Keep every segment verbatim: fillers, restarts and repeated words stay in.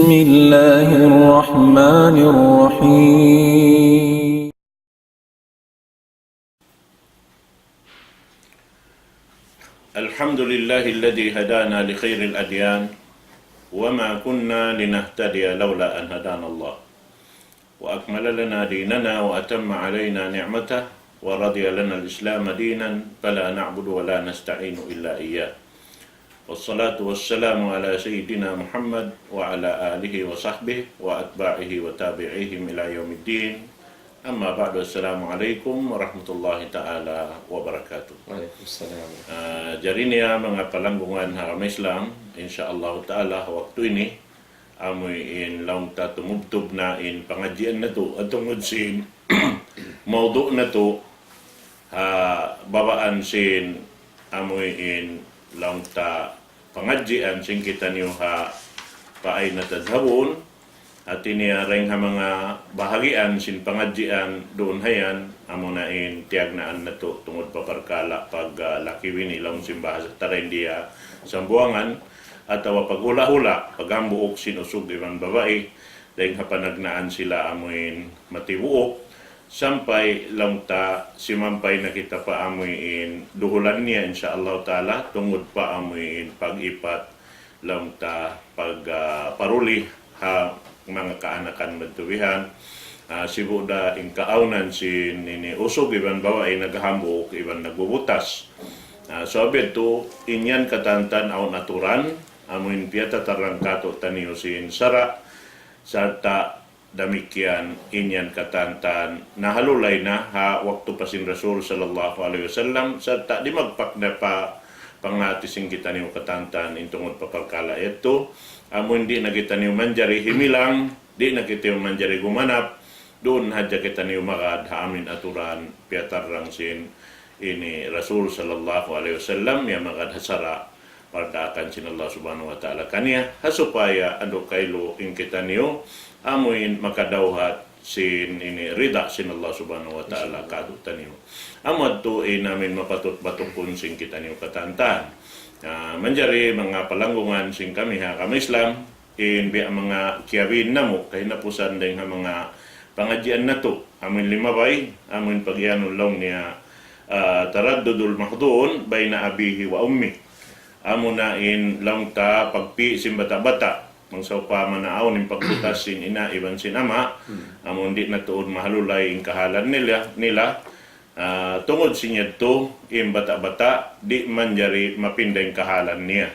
بسم الله الرحمن الرحيم. الحمد لله الذي هدانا لخير الأديان وما كنا لنهتدي لولا أن هدانا الله وأكمل لنا ديننا وأتم علينا نعمته ورضي لنا الإسلام دينا فلا نعبد ولا نستعين إلا إياه. والصلاة والسلام على سيدنا محمد وعلى آله وصحبه وأتباعه وتابعيهم إلى يوم الدين. أما بعد، السلام عليكم ورحمة الله تعالى وبركاته. Waalaikumsalam. Ah, jari niya manga palanggungan ha agama Islam, insya Allah Ta'ala, waktu ini, amu in laung ta tumubtub na in pangadjian natu', tungud sin mawdu' natu', ha babaan sin amu in laung ta pangadjian sin kitaniyu ha فأين تذهبون, hati niya dayn ha manga bahagian sin pangadjian duun hayan, amu na in tiyagnaan natu' tungud pa parkala' pag, ah, laki-bini laung sin bahasa ta dayn di ha Sambuwangan, atawa paghula'-hula', paghambuuk sin usug iban babai, dayn ha panagnaan sila amuin matibuuk, sampay laung ta simampay na kita pa amuin duhulan niya, insya Allah Ta'ala, tungud pa amuin pag-ipat laung ta pag, ah, paruli ha manga kaanakan madtu bihan. Ah, sibu' da in kaawnan sin ini usug iban babai naghambuuk iban nagbubutas. Ah, so biya' yadtu, in yan katantan awn aturan, amuin piyatatarrang kātu'niyu sin sara', sarta' damikkiyan in yan katantan nahalulay na ha waktu pa sin Rasul sallallahu alayhi wasallam, sarta' dimagpak na pa panghati sin kitaniyu katantan in tungud pa parkala' yadtu, amuin di' na kitaniyu manjari himilang, di' na kitaniyu manjari gumanap, duun hadja kitaniyu magad ha amuin aturan piyatarrang sin ini Rasul sallallahu alayhi wasallam, ya magad ha sara' pardaakan sin Allah Subhanahu wa Ta'ala kaniya, ha supaya andu' kailu in kitaniyu amuin makadawhat sin ini rida sin Allah Subhanahu wa Ta'ala kātu'niyu. Amu yadtu in amuin mapatut batukun sin kitaniyu katantan. Ah, manjari manga palanggungan sin kami ha agama Islam, in biya' manga kiyabiin namu' kahinapusan dayn ha manga pangadjian natu', amuin limabay, amuin pagiyanun laung niya, ah, تردد المخذول بين أبيه وأمه. Amu na in laung ta pagpi' sin bata'-bata', bang sawpama na awn in pagbutas sin ina' iban sin ama', amun di' na tuud mahalulay in kahalan nila, nila, ah, tungud sin yadtu, in bata'-bata', di' manjari mapinda in kahalan niya.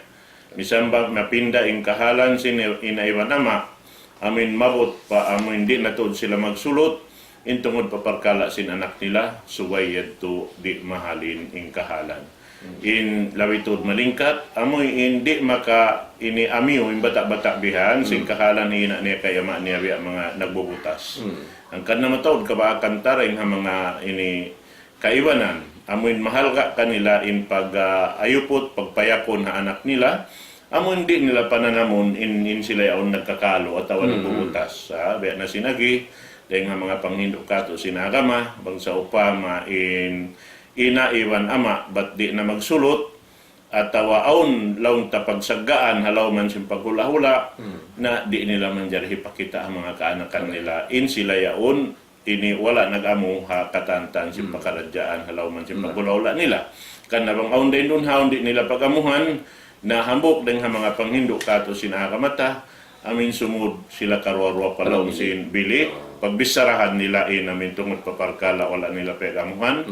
Misan ba mapinda in kahalan sin ina' iban ama', amuin maabut pa amuin di' na tuud sila magsulut, in tungud pa parkala' sin anak nila, subay yadtu di' mahalin in kahalan. In labi tuud malingkat, amuin di' maka ini amiyu in bata'-bata' bihan, sin kahalan ina' niya kay ama' niya biya' manga nagbubutas. Hangkan na mataud kabaakan ta dayn ha manga ini kaibanan, amuin mahalga' kanila in pag, ah, ayuput, pagpayakun ha anak nila, amuin di' nila pananamun in, in sila yaun nagkakalu atawa nagbubutas. Ah, biya' na sin agi, dayn ha manga panghindu' katu' sin agama, bang sawpama in ina' iban ama', bat di' na magsulut, atawa awn laung ta pagsaggaan ha lawm sin paghula'-hula', na di' nila manjari hipakita' ha manga kaanakan nila, in sila yaun, ini wala' nag-amu ha katantan sin pakaradjaan ha lawm sin paghula'-hula' nila. Karna' bang awn dayn duun ha awn di' nila pag-amuhan, na hambuuk dayn ha manga panghindu' katu' sin agama ta, amuin sumud sila karuwa-ruwa pa lawm sin bilik, pagbicharahan nila in amuin tungud pa parkala' wala' nila pag-amuhan,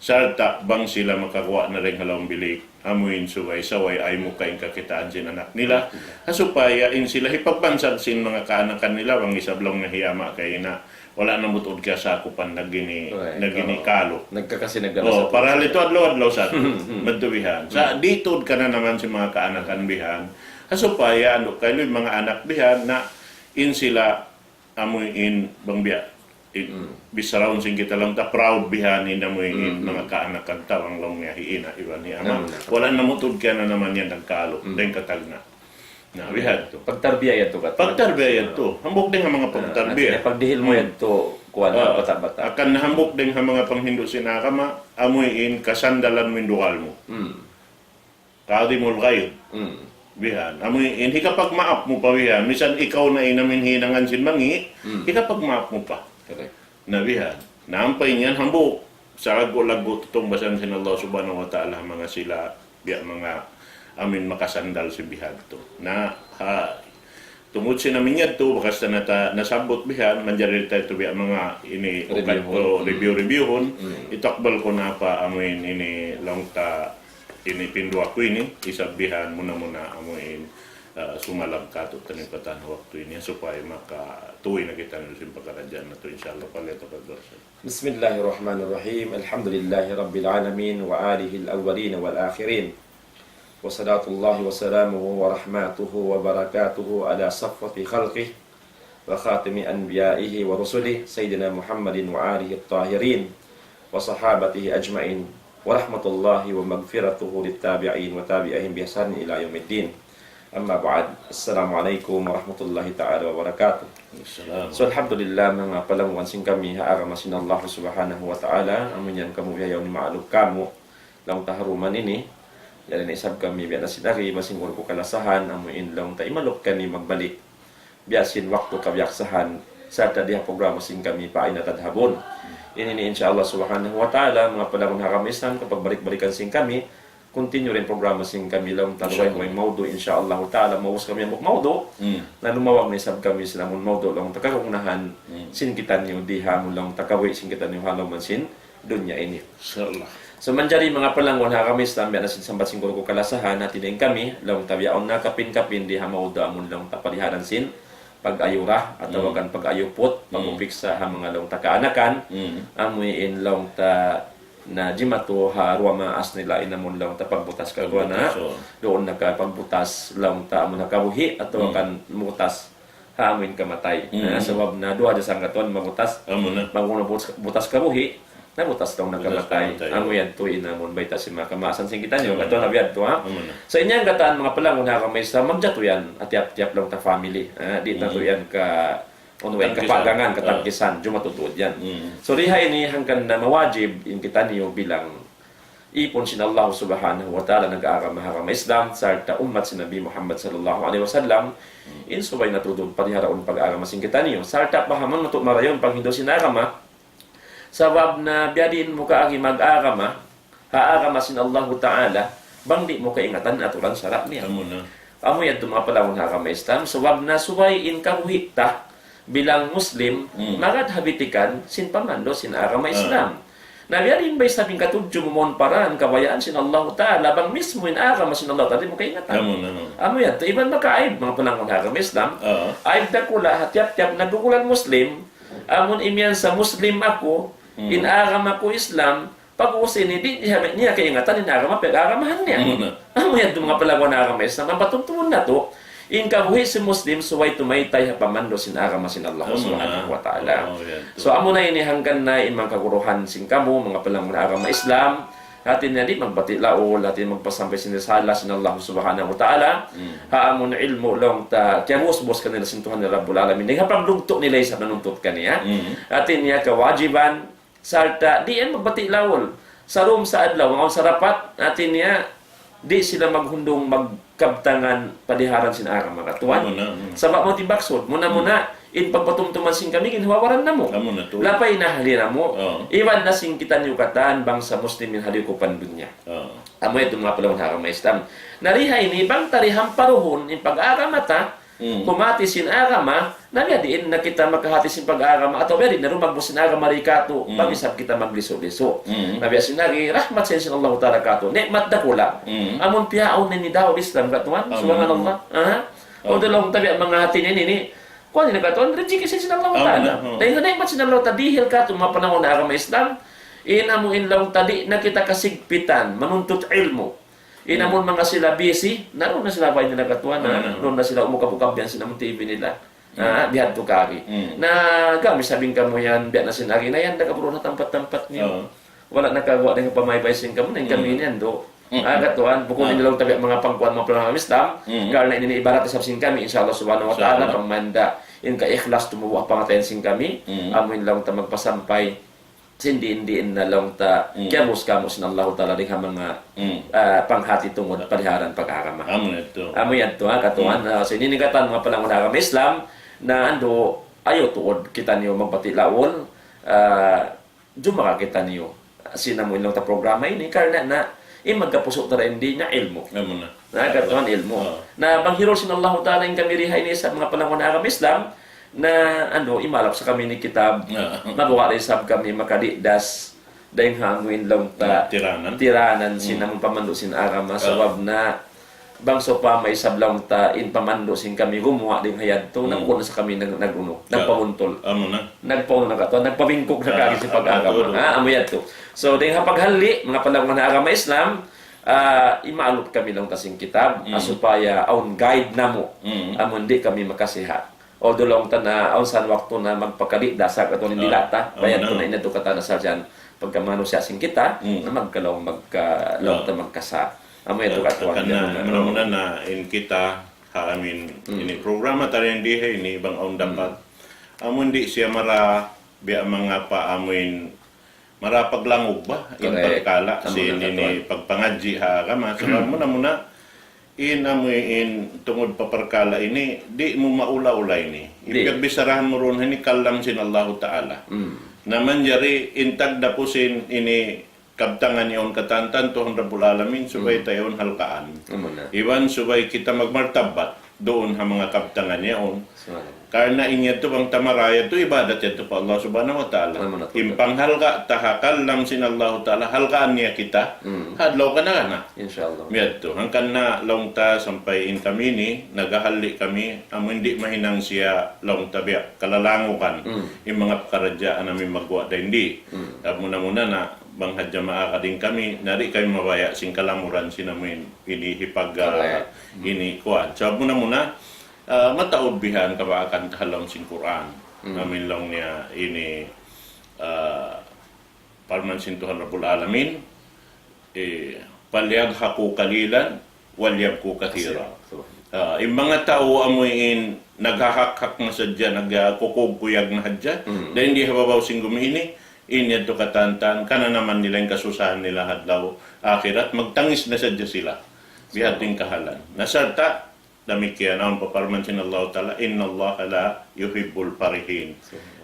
sarta' bang sila makaguwa' na dayn ha lawm bilik, amuin subay-subay ayaw muka in kakitaan sin anak nila. Ha supaya in sila hipagbansag sin manga kaanakan nila, bang isab laung niya hi ama' kay ina', wala' na mu tuud kiyasakupan, nagini, nagini kalu. Nagkakasi nagkakasi. Oh, parahal yadtu adlaw-adlaw sa. Madtu bihan. Sa' di' tuud kananaman sin manga kaanakan bihan. Ha supaya, andu' kailu in manga anak bihan na in sila amuin bang biya'. In, bicharaun sin kita laung ta proud bihan in amuin manga kaanakan ta bang laung niya hi ina' iban hi ama'. Wala' na mu tuud kiyananaman yan nagkalu, dayn katagna'. Na, bihan tu. Pagtarbiya yadtu kat-, pagtarbiya yadtu. Hambuuk dayn ha manga pagtarbiya. Pagdihil mu yadtu, kuwan, bata'-bata'. Akan na hambuuk dayn ha manga panghindu' sin agama, amuin kasandalan mu in dugal mu. Kadhimul ghayz. Bihan. Amu in hikapagmaap mu pa bihan. Misan ikaw na in amu in hinangan sin mangi', Hmm. hikapagmaap mu pa. Correct. Na bihan. Na ampa in yan hambuuk. Sa laggu'-laggu' tutungbasan sin Allah Subhanahu wa Ta'ala manga sila, biya' manga amu in makasandal sin bihadtu. Na, ha, tungud sin amu in yadtu, bakas ta na ta, nasabbut bihan, manjari ta yadtu biya' manga ini Review. ukat o Hmm. review-reviewhun, Hmm. itakbal ku na pa amu in ini laung ta ini pinduwa ku ini, isab bihan muna-muna amu in, ah, sumalam katu' taniyu katan waktu ini, supaya makatuy na kita na sin pakaradjaan natu', insya Allah, فليتفضل. بسم الله الرحمن الرحيم. الحمد لله رب العالمين وآله الأولين والآخرين. وصلاة الله وسلامه ورحمته وبركاته على صفوة خلقه وخاتم أنبيائه ورسله سيدنا محمد وآله الطاهرين وصحابته أجمعين ورحمة الله ومغفرته للتابعين وتابعيهم بإحسان إلى يوم الدين. أما بعد. السلام عليكم ورحمة الله تعالى وبركاته. Assalam. So, alhamdulillah, manga palangwan sin kami ha agama sin Allah Subhanahu wa Ta'ala, amu in yan kamu bihaun ni maaluk kamu, laung ta ha duman ini, yari na isab kami biya' na sin ari, masing wal ku kalasahan, amu in laung ta imaluk kami magbalik. Biya' sin waktu kabiyaksahan, sarta' di ha programa sin kami pa Aina Tadhabun. Ini ini, insya Allah Subhanahu wa Ta'ala, manga palangwan ha agama Islam, kapagbalik-balikan sin kami, continue in programa sin kami laung ta Insya Allah. Way-way maudu', insya Allah Ta'ala, maus kami hambuuk maudu'. Hmm. Na lumawag na isab kami sin amun maudu' laung ta kagunahan Hmm. sin kitaniyu di ha amun laung ta kawi sin kitaniyu ha lawm sin dunya ini. Insya Allah. So, manjari manga palangwan ha agama Islam, biya' na sin sambat sin guru ku kalasahan, hati niya in kami, laung ta bihaun na kapin-kapin di ha maudu' amun laung ta paliharan sin pag-ayura, atawa Hmm. kan pag-ayuput, Hmm. pag-upiksa ha manga laung ta kaanakan, Hmm. amu in laung ta na jimatu ha duwa maas nila in amun laung ta pagbutas ka Pagbutas, kuwan na, oh. duun na ka pagbutas laung ta amun ha kabuhi', atawa Hmm. kan butas ha amu in kamatay. Hmm. Na, sabab na duwa hadja sangkatuan mabutas. Amu na. Bang unu butas, butas kabuhi', na butas laung na Butas kamatay. kamatay. Amu yan tuud in amun bayta' sin manga kamaasan sin kitaniyu. Amu na. Katuan na biya' yadtu, ha? Amu na. So, in yan katan manga palangwan ha agama Islam, magjatu yan, ha tiyap-tiyap laung ta family. Ha, di' na Hmm. tuud yan ka, unu, yan, Katangkisan. kapagangan, Ah. katangkisan, jumatu tuud yan. Hmm. So, di ha ini hangkan na mawajib in kitaniyu bilang ipun sin Allah Subhanahu wa Ta'ala nag-agama ha agama Islam, sarta' ummat sin Nabi Muhammad sallallahu alayhi wasallam, Hmm. in subay natu' tuud paliharaun pag-agama sin kitaniyu. Sarta' pahamun natu' marayaw in paghindu' sin agama, sabab na biya' diin mu kaagi mag-agama ha agama sin Allahu Ta'ala, bang di' mu kaingatan aturan sara' niya. Amu na. Amu yadtu manga palangwan ha agama Islam, sabab na subay in kabuhi' ta bilang Muslim, Hmm. magad ha bitikan sin pamandu' sin agama Ah. Islam. Na biya' diin ba isab in katudju mu mawn pa dān kabayaan sin Allahu Ta'ala, bang mismu in agama sin Allahu Ta'ala di' mu kaingatan. Amu na, amu. Amu yadtu, iban maka aib, manga palangwan ha agama Islam. Ah. Aib dakula' ha tiyap-tiyap nagkukulan Muslim, amun imiyan sa Muslim aku, Hmm. in agama ku Islam, pag-ubus ini, di' niya, niya kaingatan in agama piyag-agamahan niya. Amu na. Amu yadtu manga palangwan ha agama Islam, ampa tumtumun natu', in kabuhi' sin Muslim, subay tumaytay ha pamandu' sin agama sin Allah Amu na. Subhanahu wa Ta'ala. Oh, yadtu. So, amu na ini hangkan na in manga kaguruhan sin kamu, manga palangwan ha agama Islam, hati niya di' magbati' laul, hati niya magpasampay sin risala sin Allah Subhanahu wa Ta'ala, Hmm. ha amun ilmu' laung ta, kiyabus-bus kanila sin Tuhan Rabbul Alamin. Dayn ha paglugtu' nila isab nanuntut kaniya. Hmm. Hati niya kawajiban, sarta' di' yan magbati' laul. Sa dum sa adlaw, awn sa rapat, hati niya, di' sila maghundung magkabtangan paliharan sin agama katuan. Amu na, amu na. Sabab amu in baksud, muna-muna, Hmm. in pagpatumtuman sin kami, ginhawa-baran namu'. Amu na tuud. Lapay na hali namu'. Oo. Iban na sin kitaniyu katan, bangsa Muslim in ha likupan dunya. Oo. Amu yadtu manga palangwan ha agama Islam. Na di ha ini, bang ta di hamparuhun, in pag-agama ta, Hmm. kumahati sin agama, na biya' diin na kita makahati sin pag-agama, atawa biya' diin na rumagbu' sin agama di katu', Hmm. bang isab kita maglisu-lisu. Hmm. Na biya' sin agi, rahmat sin, sin Allah Ta'ala katu', ni'mat dakula'. Hmm. Amun piyaun ini dawah Islam katuan, Amin. Subhanallah. Aha. Amin. Kung tulung tabi' manga hati ini, ini, kuwan ini katuan, rijiki sin, sin Allah Amin. Ta'ala. Hmm. Dayn ha ni'mat sin Allah Ta'ala, dihil katu', manga palangwan ha agama Islam, in amu in laung ta di' na kita kasigpitan, manuntut ilmu'. In Hmm. amun manga sila busy, naruun na sila bay nila katuan, Hmm. naruun na sila umukab-ukab yan sin amun T V nila. Hmm. Ah, bihadtu kari. Hmm. Na, kami sabing kamu yan, biya' na sin agi na yan, nakaburuan na tampat-tampat niyu. Oo. Wala' nakaguwa' na yung pamaybay sin kamu, na in kami Hmm. ini yan do. Hmm. Ah, katuan, bukun Ah. ini laung tabi' manga pagkuan manga palangwan Islam, Hmm. karna' ini ibarat isab sin kami, insya Allah Subhanahu wa Insya Ta'ala, Allah. Pamanda, in kaikhlas tumubu' ha pangatayan sin kami, Hmm. amu in laung ta magpasampay, Sin diin-diin na laung ta, kiyabus kamu sin Allahu Ta'ala dayn ha manga, ah, panghati tungud paliharan pag-agama. Amu yadtu. Amu yadtu, ha, katuan. Ah, sin ini katan manga palangun agama Islam, na andu', ayaw tuud kitaniyu magbati' laul, ah, jumaka kitaniyu sin amu in laung ta programa ini, karna' na, in magkapusu' ta dayn di na ilmu'. Amu na. Na, katuan ilmu'. Na, bang hirul sin Allahu Ta'ala in kami di ha ini isab manga palangun agama Islam, na, andu', imalap sa kami ini kitab, mabuga' da isab kami makadikdas, dayn ha amu in laung ta, tiranan sin amu pamandu' sin agama, sabab na, bang sawpama isab laung ta, in pamandu' sin kami gumuwa' dayn ha yadtu, na bukun sa kami nag-, nag-unu, nagpabuntul. Amu na. Nagpabuntul na katuan, nagpabingkug na kami sin pag-agama. Ah, amu yadtu. So, dayn ha paghali, manga palangun agama Islam, ah, imalap kami laung ta sin kitab, ah, supaya awn guide namu'. Amu di' kami makasiha. Although laung ta na, awn san waktu na magpakadikdas sa katuan in dila ta, bayad tu na inadtu katan na sarjan pagka manusiya' sin kita, na magkalaung, magka-, laung ta magkasa. Amu yadtu katuan. Muna-muna na in kita, ha amin, ini programa ta dayn di ha ini, bang awn dapat. Amu di' siya mara, biya' manga pa amu in mara paglangug ba, in pagkala' sin ini pagpangadji' ha agama. Sabab muna-muna, in amu in tungud pa parkala' ini, di' mu maula-ula ini. In piyagbissarahan mu duun ini kalam sin Allahu Ta'ala. Na manjari in tagdapu sin ini kabtangan yaun katantan Tuhan Rabbul Alamin, subay ta yaun halgaan. Iban subay kita magmartabat duun ha manga kabtangan yaun. Karna' in yadtu bang ta mara yadtu ibadat yadtu pa Allah Subhanahu wa Ta'ala. In panghalga' ta ha kalam sin Allahu Ta'ala, halgaan niya kita, ha adlaw kana-kana. Insya Allah. Yadtu. Hangkan na laung ta sampay in kami ini, nagahali kami, amu in di' mahinang siya laung ta biya' kalalangugan, in manga pakaradjaan amu in magguwa' dayn di. Muna-muna na, bang hadja maakadin kami, na di' kami mabaya' sin kalamuran sin amu in, ini hipag, ah, ini kuwan. Sabab muna-muna, ah, mataud bihan kabaakan ta ha lawm sin Qur'an. Amu in laung niya ini, ah, parman sin Tuhan Rabbul Alamin, eh, فليضحكوا قليلا وليبكوا كثيرا. Ah, in manga tau amu in naghahakhak na sadja, nagkukuyag-kuyag na hadja, dayn di ha babaw sin gumi ini, in yadtu katantan, kananaman nila in kasusahan nila ha adlaw akhirat, magtangis na sadja sila. Biya' ha yan in kahalan. Na sarta', damikkiyan awn pa parman sin Allahu Ta'ala, إن الله لا يحب الفرحين.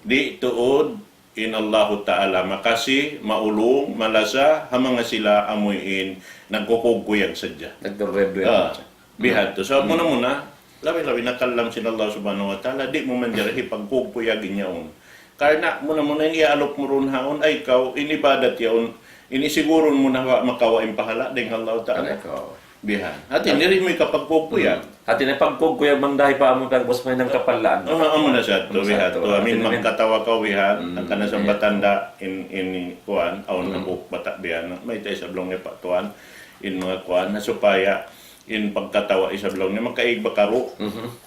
Di' tuud in Allahu Ta'ala makasi, maulung, malasa, ha manga sila amu in nagkukuyag-kuyag sadja. Nagdureb-dureb sadja. Biya' ha yadtu. So, muna-muna, labi-labi na kalam sin Allah Subhanahu wa Ta'ala, di' mu manjari hipagkuyag-kuyag in yaun. Karna' muna-muna in iyaalup mu duun ha yaun, ay kaw, in ibadat yaun, in isigurun mu na makawa' in pahala' dayn ha Allah Ta'ala. Biya' ha yan. Hati niya di' mu hikapagkuyag-kuyag. Hati niya pagkuyag-kuyag bang dahi pa amu pag-ubus mahinang kapalaan. Ah, amu na sadtu, biya' ha yan. Amu in magkatawa kaw biya' ha yan. Hangkan na sambatan da in, in kuwan, awn hambuuk bata' biya' ha yan. Mayta' isab laung niya pa tuwan, in manga kuwan, na supaya in pagkatawa isab laung niya, makaig ba karu'?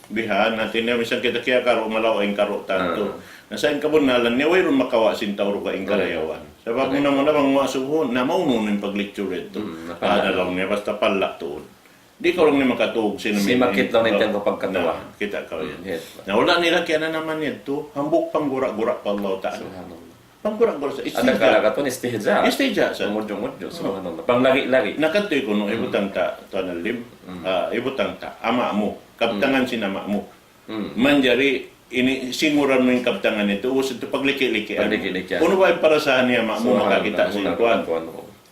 Biya' ha yan, hati niya, misan kita kiyakaru', malawa' in karu' tantu. Na sa' in kabunnalan niya, wayruun makawa' sin tau dugaing karayawan. Sabab muna-muna bang mu asubuhun, na maunu in pag-lecture yadtu. Ada laung niya, basta pala' tuud. Di' kaw laung niya makatug sin simakit laung niya in pagkatawa. Na, kita' kaw yan. Na wala' nila kiyananaman yadtu, hambuuk panggura-gura pa Allah Ta'ala. Panggura-gura sa, istihza. Ada kala katu' istihza. Istihza sa. Mudju-mudju, subhanallah. Panglagi-lagi. Na katu' kunu', ibutang ta, Tuan Alim, ah, ibutang ta, ama' mu, kabtangan sin ama' mu. Manjari, ini, singuran mu in kabtangan yadtu, ubus yadtu pagliki-likian. Pagliki-likian. Unu ba in parasahan niya ama' mu, makakita' sin kuwan.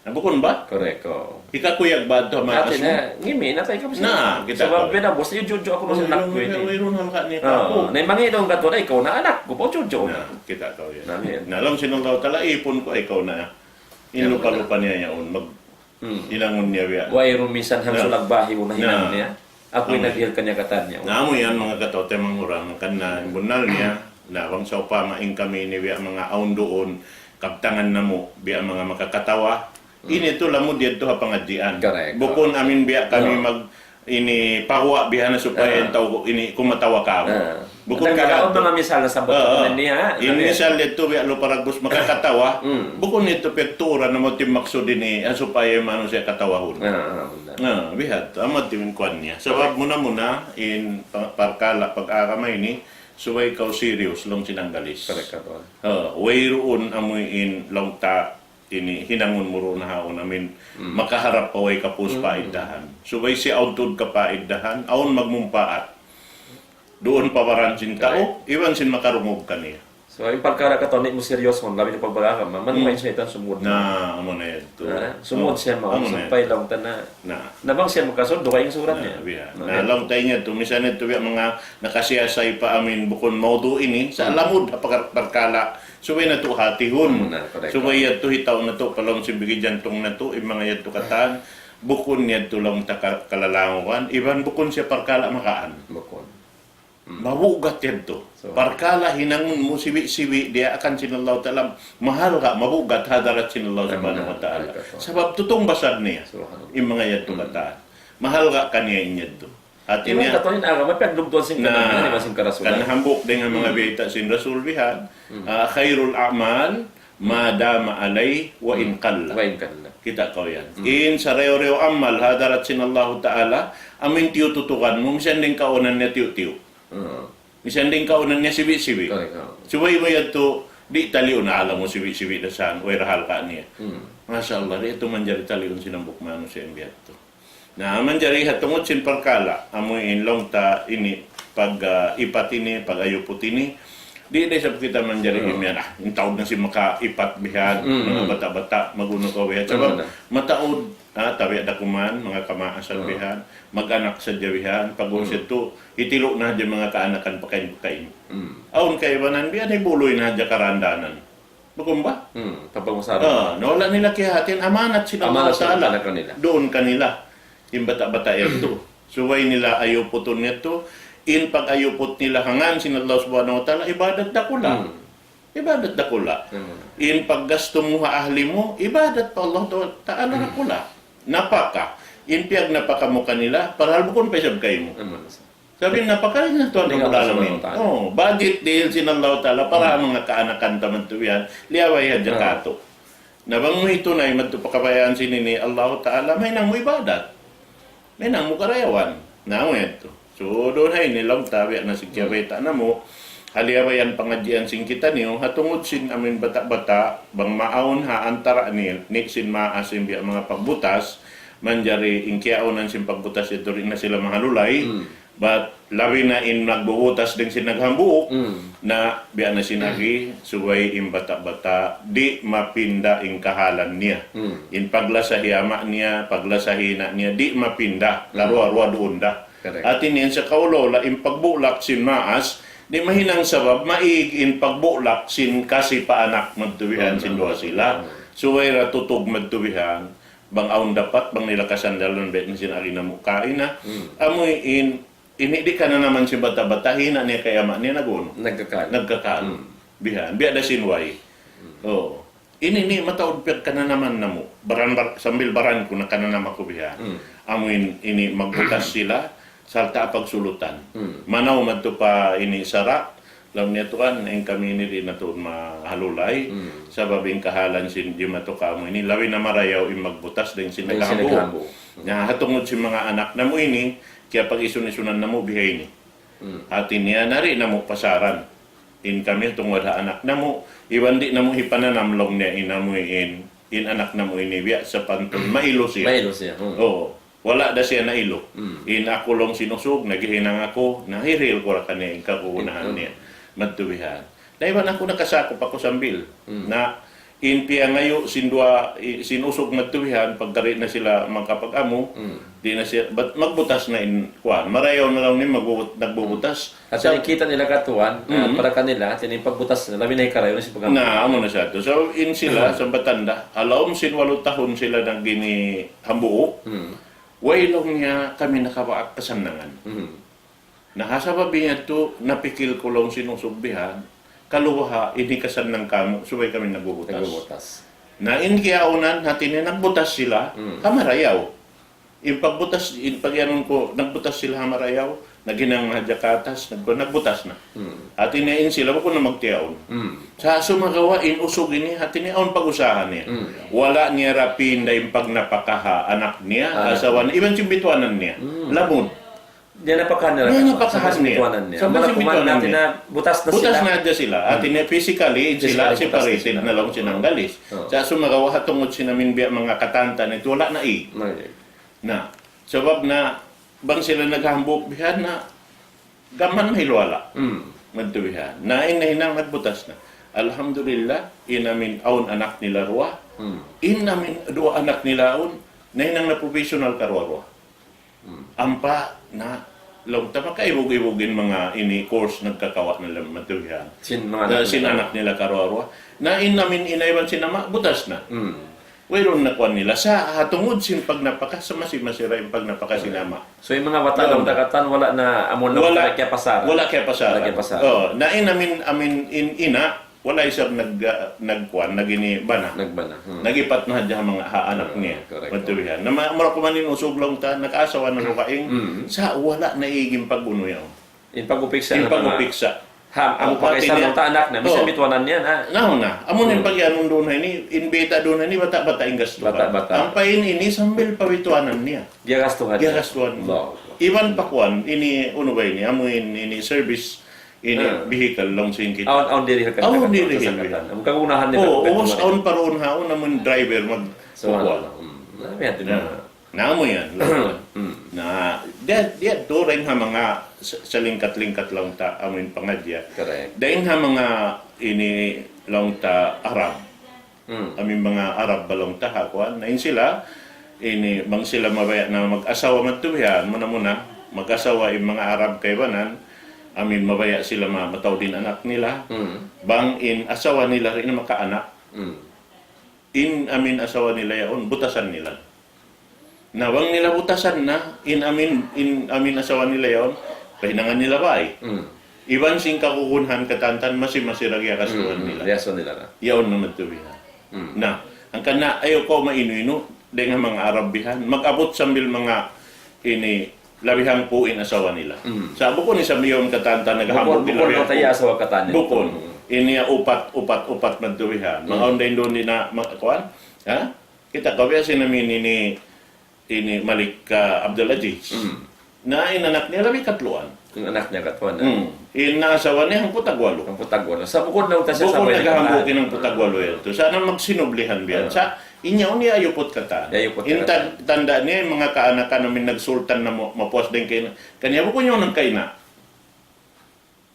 Na bukun ba? Correct, oo. Hikakuyag ba yadtu ha manga asu? Hati niya, ngimi' na tayo kapis. Na, kita' kaw. Sabab beda, boss, iyujudju aku na sin anak ku ini. Wayruun halga' niya kaku'. Na, in mangi' daw katu' na, ikaw na anak ku, pa ujudju. Na, kita' kaw yan. Na, laung sin Allah Ta'ala, ipun ku, ikaw na. In lupa-lupa niya yaun, mag-, hinangun niya biya'. Wayruun misan hangsulag bahi' mu na hinangun niya. Aku in nag-ihil kaniya katan niya. Na amu yan, manga kataw-taymanghuran, hangkan na in bunnal niya, na bang sawpama in kami ini biya' manga awn duun, kabtangan namu', biya' manga makakatawa. Ini tuud lamud yadtu ha pangadjian. Correct. Bukun amin biya' kami mag-, ini paguwa' biya' na supaya in tau ini kumatawa kamu. Bukun biya' manga misal na sabut niya, ha? In misal yadtu biya' lupa ragbus makakatawa. Bukun yadtu piyagtuuran na mu timaksud ini, ha, supaya in manusiya' katawahun. Na, biya' ha yadtu, amu yadtu in kuwan niya. Sabab muna-muna, in pa-, parkala' pag-agama ini, Subay kaw serious, laung sin Anggalis. Correct ka, Tuan. Ha, wayruun amuin laung ta ini hinangun mu duun ha yaun amin makaharap pa way kapūs pa iddahan. Subay siya awn tuud kapaiddahan, awn magmumpaat. Duun pa baran sin tau, iban sin makarungug kaniya. So, in parkala' katan ini mu serious mu, labi na pagbaga ka, ma-, man may shaitan sumud. Na, amu na yadtu. Na, sumud siya mau, amu na sampay yadtu. Laung ta na. Na. Na bang siya makasud, duwa in surat niya. Na, biya'. Na, laung ta ini yadtu, misan yadtu biya' manga nakasiyasay pa amin bukun mawdu' ini, sa' lamud ha pakar-, parkala'. Subay natu' hatihun. Amu na, correct. Subay yadtu hitaw natu', pa lawm sin bigi jantung natu', in manga yadtu katan, bukun yadtu laung ta ka-, kalalangugan, iban bukun siya parkala' makaan. Bukun. Mabugat yadtu. So, parkala' hinangun mu sibi'-sibi', diyaakan sin Allahu Ta'ala, mahalga', mabugat ha hadarat sin Allah Subhanahu wa Ta'ala. Sabab tutungbas niya. Subhanallah. In manga yadtu katan. Mahalga' kaniya in yadtu. Hati niya, katan in agama, piyagdugdugan sin katan, di ba, sin karasulan. Kan hambuuk dayn ha manga biyayta' sin Rasul bihan, ah, خير الأعمال ما دام عليه وإن قل. Wa in qalla. Kita' kaw yan. In sarayaw-rayaw amal ha hadarat sin Allahu Ta'ala, amuin tiyututukan mu, misan dayn kaunan niya tiyu'-tiyu'. Misan dayn kaunan niya sibi'-sibi'. Correct, ha. Subay mu yadtu, di' taliun, alam mu sibi'-sibi' da san, way ra halga' niya. Masha Allah, di' yadtu manjari taliun sin hambuuk manusiya' in biya' yadtu. Na, manjari ha tungud sin parkala', amu in laung ta ini, pag, ah, ipat ini, pag-ayuput ini, di' da isab kita manjari imiyan, ah, in taud na sin makaipat bihan, manga bata'-bata', mag-unu kaw bihan. Sabab, mataud, ah, tabiya' da kuman, manga kamaasan bihan, mag-anak sadja bihan, pag-ubus yadtu, hitilu' na hadja manga kaanakan pakain-pakain. Awn kaibanan bihan, hibuluy na hadja karandanan. Bukun ba? Hmm, tapag masarap. Ah, na wala' nila kiyahatihan amanat sin Allah Ta'ala. Amanat sin Allah Ta'ala kanila. Duun kanila. In bata'-bata' yadtu. Subay nila ayuputun yadtu. In pag-ayuput nila ha ngān sin Allah Subhanahu wa Ta'ala, ibadat dakula'. Hmm. Ibadat dakula'. Hmm. In paggastu mu ha ahli mu, ibadat pa Allah Ta'ala dakula'. Napaka. In piyagnapaka mu kanila, parahal bukun pa isab kaymu. Aman. Sabab in napaka in Tuhan Rabbul Alamin. Oh, budget dihil sin Allah Ta'ala para ha manga kaanakan ta madtu bihan, liyabay hadja katu'. Na bang mu hitunay madtu pa kabayaan sin ini Allah Ta'ala, mahinang mu ibadat. Mahinang mu karayawan. Na, amu yadtu. So, duun ha ini laung ta biya' na sin kiyabayta' namu', ha liyabayan pangadjian sin kitaniyu, ha tungud sin amuin bata'-bata', bang maawn ha antara' ni, ni sin maas in biya' manga pagbutas, manjari in kiyaunan sin pagbutas yadtu di' na sila mahalulay, bat labi na in nagbubutas dayn sin naghambuuk, na biya' na sin agi, subay in bata'-bata', di' mapinda in kahalan niya. In paglasa hi ama' niya, paglasa hi ina' niya, di' mapinda, karuwa-ruwa duun da. Correct. Hati niya in sakaula-ula, in pagbulak sin maas, di' mahinang sabab, maig in pagbulak sin kasi pa anak madtu bihan sin duwa sila. Subay ra tutug madtu bihan, bang awn dapat, bang nila kasandalan, biya' na sin agi namu' kaina. Amu in, ini di' kananaman sin bata'-bata', hina niya kay ama' niya nag-unu? Nagkakal. Nagkakal. Bihan, biya' da sin way. Oh. Ini, ini mataud piyagkananaman namu'. Baran, bar-, sambil baran ku nakananam aku bihan. Amu in, ini magbutas sila, sarta' pagsulutan. Manaw madtu pa ini sara', laung niya tuwan, in kami ini di' na tuud mahalulay. Sabab in kahalan sin jimatu kamu ini, labi na marayaw in magbutas dayn sin naghambuuk. Na, ha tungud sin manga anak namu' ini, kiyapag-isun-isunan namu' biha ini. Hati niya, na di' namu' pasaran. In kami tungud ha anak namu', iban di' namu' hipananam laung niya in amu in, in anak namu' ini biya' sapantun mailu siya. Mailu siya, hmm. Oo. Wala' da siya nailu. Hmm. In aku laung sin usug, naghihinang aku, nahirihil ku ra kaniya in kagunahan niya. Madtu bihan. Na iban aku nakasakup aku sambil. Hmm. Na in piyangayu' sin duwa, i-, sin usug madtu bihan, pagka di' na sila makapag-amu, hmm, di' na siya, bat-, magbutas na in, kuwan, marayaw na laung niya magbubut-, nagbubutas. Hati niya kita' nila katuan, ah, hmm, para kanila, hati niya pagbutas na, labi na hikarayaw na sin pag-amu. Na, amu na sa yadtu. So, in sila, hmm, sa batanda, ha lawm sin walu tahun sila naghinang hambuuk, hmm, way laung niya kami nakabaak kasannangan. Hmm. Na ha sabab yadtu, napikil ku laung sin usug bihan, kalu baha' ini kasannang kamu, subay kami nagbubutas. Nagbubutas. Na in kiyaunan, hati niya nagbutas sila, hmm, ha marayaw. In pagbutas, in pagyanun ku, nagbutas sila ha marayaw, naghinang hadja katas, nag-, nagbutas na. Hmm. Hati niya in sila, bukun na magtiyaun. Hmm. Sa' sumagawa', in usug ini, hati niya, awn pag-usaha niya. Hmm. Wala' niya ra pinda in pagnapaka ha anak niya, ah, asawa niya, iban sin bituanan niya. Hmm. Lamud. Di' na pakahan nila. Di' na pakahan nila. Sa' masi bituanan niya. Butas na hadja sila. Hati niya physically, sila separated na laung sin Anggalis. Sa' sumagawa' ha tungud sin amin biya' manga katantan itu wala' na i. Na, sabab na bang sila naghambuuk bihan na gam mahiluhala'. Madtu bihan. Na in nahinang nagbutas na. Alhamdulillah, in amin awn anak nila duwa. In amin duwa anak nila awn, nahinang na professional karuwa-ruwa. Ampa na, laung ta makaibug-ibug in manga ini course nagkakawa' na laung madtu bihan. Sin manga anak nila karuwa-ruwa. Na in amin ina' iban sin ama', butas na. Wayruun na kuwan nila. Sa' ha tungud sin pagnapaka, sa' masi-masi ra in pagnapaka sin ama'. So, in manga bata' laung ta katan, wala' na amun na wala' kiyapasar. Wala' kiyapasar. Wala' kiyapasar. Oh, na in amin, amin in ina', wala' isab nag-, ah, nagkuwan, nag-ini bana. Nagbana. Nagipat na hadja ha manga ha anak niya. Madtu bihan. Na ma-, mura kuman in usug laung ta, nag-asawa na lukaing, sa' wala' na ig in pag-unu yaun. In pag-upiksa. In pag-upiksa. Ha, amu pa kaysa laung ta anak na, misan bituanan niya na. Na, na. Amu na in pag-iyanun duun ha ini, in biyayta' duun ha ini, bata'-bata' in gastuhan. Bata'-bata'. Ampa in ini sambil pa bituanan niya. Giyagastuhan. Giyagastuhan. Iban pa kuwan, ini, unu ba ini, amu in, ini service, ini vehicle laung sin kita. Awn, awn diri ha katan. Awn diri ha katan. Amu kagunahan nila. Oh, ubus awn pa duun ha, awn amun driver mag-, subhanallah. Na, amu yan. Na, di, di, duun ha manga sa-, salingkat-lingkat laung ta, amun pangadji'. Correct. Dayn ha manga ini laung ta Arab. Amun manga Arab ba laung ta ha kuwan. Na in sila, ini, bang sila mabaya' na mag-asawa madtu bihan, muna-muna, mag-asawa in manga Arab kaibanan, amun mabaya' sila ma-, mataud in anak nila. Bang in asawa nila di' na makaanak. In amun asawa nila yaun, butasan nila. Na bang nila butasan na, in amun, in amun asawa nila yaun, pahinangan nila bay. Iban sin kagunahan katantan masi-masi ra giyagastuhan nila. Giyagastuhan nila na. Yaun na madtu bihan. Na, hangkan na ayaw kaw mainu-inu, dayn ha manga Arab bihan, mag-abut sambil manga ini, labi hangpu' in asawa nila. Sa' bukun isab yaun katantan naghambuuk. Bukun, bukun in labi hangpu'. Bukun. Ini ya upat, upat, upat madtu bihan. Manga awn dayn duun di' na, ma-, kuwan? Ha? Kita' kaw biya' sin amin ini, ini Malik, ah, Abdul Aziz. Na in anak niya labi katluan. In anak niya katluan na. In asawa niya hangpu' tagwalu. Hangpu' tagwalu. Sa' bukun na utas siya. Bukun sabay naghambuuk in hangpu' tagwalu yadtu. Sa' na magsinublihan biya' yan. Sa' in yaun niya ayuput katan. Ayuput katan. In tan-, tanda' niya in manga kaanakan amun nagsultan na ma-, mapuas dayn kay kaniya bukun yaun nagkaina.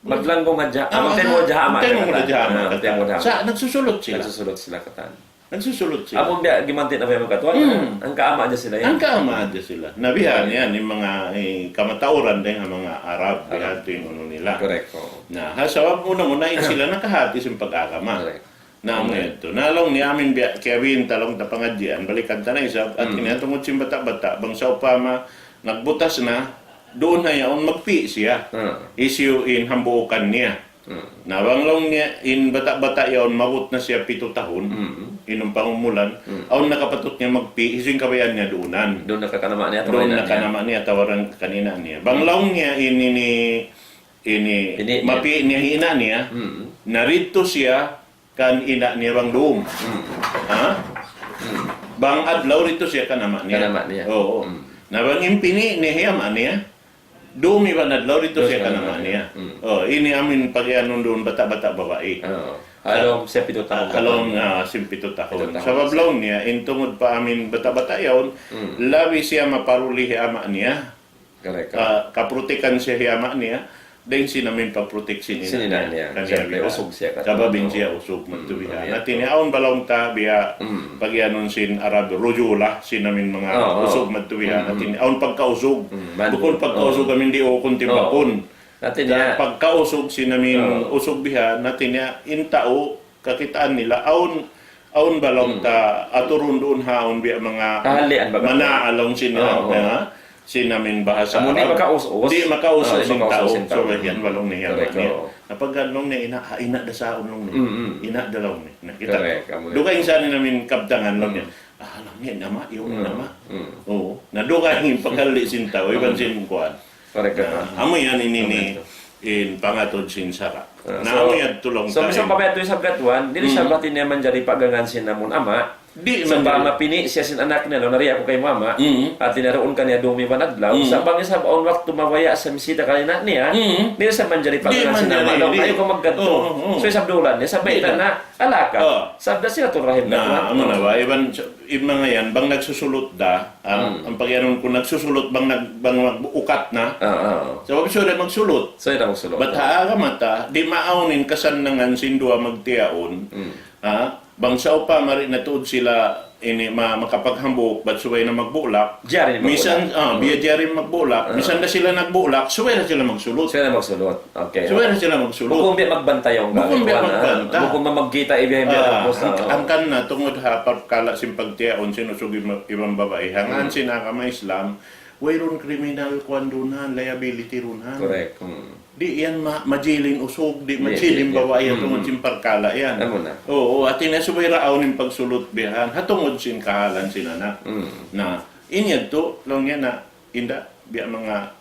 Maglanggung hadja. Ah, magtaymu' hadja ha ama' niya. Magtaymu' hadja ha ama' niya katan. Sa' nagsusulut sila. Nagsusulut sila katan. Nagsusulut sila. Amun biya' gimanti' na pa yan magkatuan, hangka ama' hadja sila yan. Hangka ama' hadja sila. Na bihan yan, in manga, eh, kamatauran dayn ha manga Arab, bihan tuud in unu nila. Correct, oo. Na, ha, sabab muna-muna in sila nakahati sin pag-agama. Correct. Na, amu yadtu. Na, laung niya amin biya', kiyabin ta laung ta pangadjian, balikan ta na isab, at ini tungud sin bata'-bata', bang sawpama, nagbutas na, duun na yaun magpi' siya. Hisiyu in hambuukan niya. Na, bang laung niya, in bata'-bata' yaun, maabut na siya pitu tahun, inum pangumulan, awn na kapatut niya magpi', hisiyu in kabayaan niya duunan. Duun na kan ama' niya, duun na kan ama' niya, atawa kan ina' niya. Bang laung niya, in ini, ini, mapi' niya hi ina' niya, na didtu siya, kan ina' niya bang dum. Ha? Bang adlaw didtu siya kan ama' niya. Kan ama' niya. Oo. Na bang in pini' niya hi ama' niya, dum iban adlaw didtu siya kan ama' niya. Oh, ini amin pagiyanun duun bata'-bata' babai. Oo. Ha lawm sin pitu tahun. Ha lawm, ah, sin pitu tahun. Pitu tahun. Sabab laung niya, in tungud pa amin bata'-bata' yaun, labi siya maparuli hi ama' niya. Correct. Ka-, kaprotekan siya hi ama' niya, dayn sin amin pagprotek sin ina' niya. Sin ina' niya. Kaniya. Siyempre, biya' usug siya katan. Sabab in siya usug, madtu bihan. Hati niya, awn ba laung ta biya', pagiyanun sin Arab, rujula, sin amin manga usug, madtu bihan. Hati niya, awn pagkausug. Bukun pagkausug amin di' ukun timbakun. Hati niya, pagkausug sin amin usug bihan, hati niya, in tau, kakitaan nila, awn, awn ba laung ta, aturun duun ha, awn biya' manga kahalian ba, mana laung sin, sin amin bahasa Arab. Amun di' makaus-us. Di' makaus-us sin tau. So, yan ba laung niya. Correct, oo. Na pag laung niya, ina', ha, ina' da sa laung niya. Ina' da laung niya. Na kita'. Correct, amun. Dugaing sa in amin kabtangan laung niya. Ah, laung niya, nama, yaun nama. Oo. Na dugaing in pagkali sin tau, iban sin kuwan. Correct. Na, amu yan ini, in pangatud sin sara'. Ah, na, so, amu yan tuud laung ta. So, misan pa biya' hādtu isab katuan, di' isab hati niya manjari paggangan sin amun ama', Di' manjari. Sa' bang mapini' siya sin anak niya, laung niya, "Di' aku kay mama." Mm. Hati niya duun kaniya dum iban adlaw. Mm. Sa' bang isab awn waktu mabaya' siya misita kaniya, mm, di' sa manjari pagkanan sin ama. Laung niya, "Ayaw kaw magkadtu." Oo, oo. So, isab dulan niya, sa' bayta' na, alaka. Oo. Sabab da silatul rahim na. Na, amu na ba? Iban, in manga yan, bang nagsusulut da, ah, ang pagiyanun ku nagsusulut, bang nag-, bang mag-ukat na. Ah, ah. Sabab siya da magsulut. Siya da magsulut. Bat ha agama ta, di' maawn in kasannangan sin duwa magtiyaun. Mm. Ha? Bang sawpama di' na tuud sila ini ma-, makapaghambuuk, bat subay na magbulak. Jari magbulak. Misan, ah, biya' jari magbulak. Ah. Misan da sila nagbulak, subay na sila magsulut. Subay na magsulut. Okay. Subay na sila magsulut. Bukun biya' magbanta yan. Bukun biya' magbanta. Bukun mamagkita' ibihan biya' ang, ang kan na, tungud ha parkala' sin pagtiyaun sin usug iban babai. Hangkan sin agama Islam, wayruun criminal kuwan duun, liability duun. Correct. Hmm. Di' yan ma-, majilin usug, di' majilin babai yan, tungud sin parkala' yan. Amu na. Oo, hati niya subay ra awn in pagsulut bihan, ha tungud sin kahalan sin anak. Mm. Na, in yadtu, laung niya na, inda, biya' manga,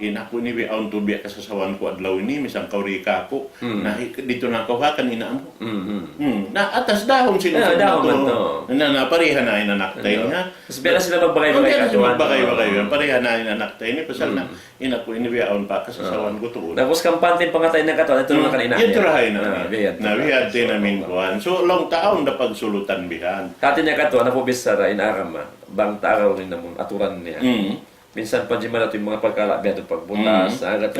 in aku ini biya' awn tuud biya' kasasawan ku adlaw ini, misan kaw di' kāku'. Mm. Na, hi-, didtu na kaw ha kan ina' mu. Mm, mm. Hmm. Na, atas dahun sin usug dahun natu'. Na, na, pariha na in anak ta ini, ha? Mas biya' na sila magbagay-bagay. Biya' na sila magbagay-bagay. Pariha na in anak ta ini, pasal na, in aku ini biya' awn pa kasasawan ku tuud. Tapus kampante in pangatayan niya katan, yadtu na kan ina'. Yadtu ra ha ina'. Na, biya' yadtu. Na, biya' yadtu na in kuwan. So, laung ta awn da pagsulutan bihan. Hati niya katan, apu' bichara in agama, bang ta agarun in amun aturan niya. Mm. Minsan pa jimala tu in manga parkala' biya' tu pagbutas, agad.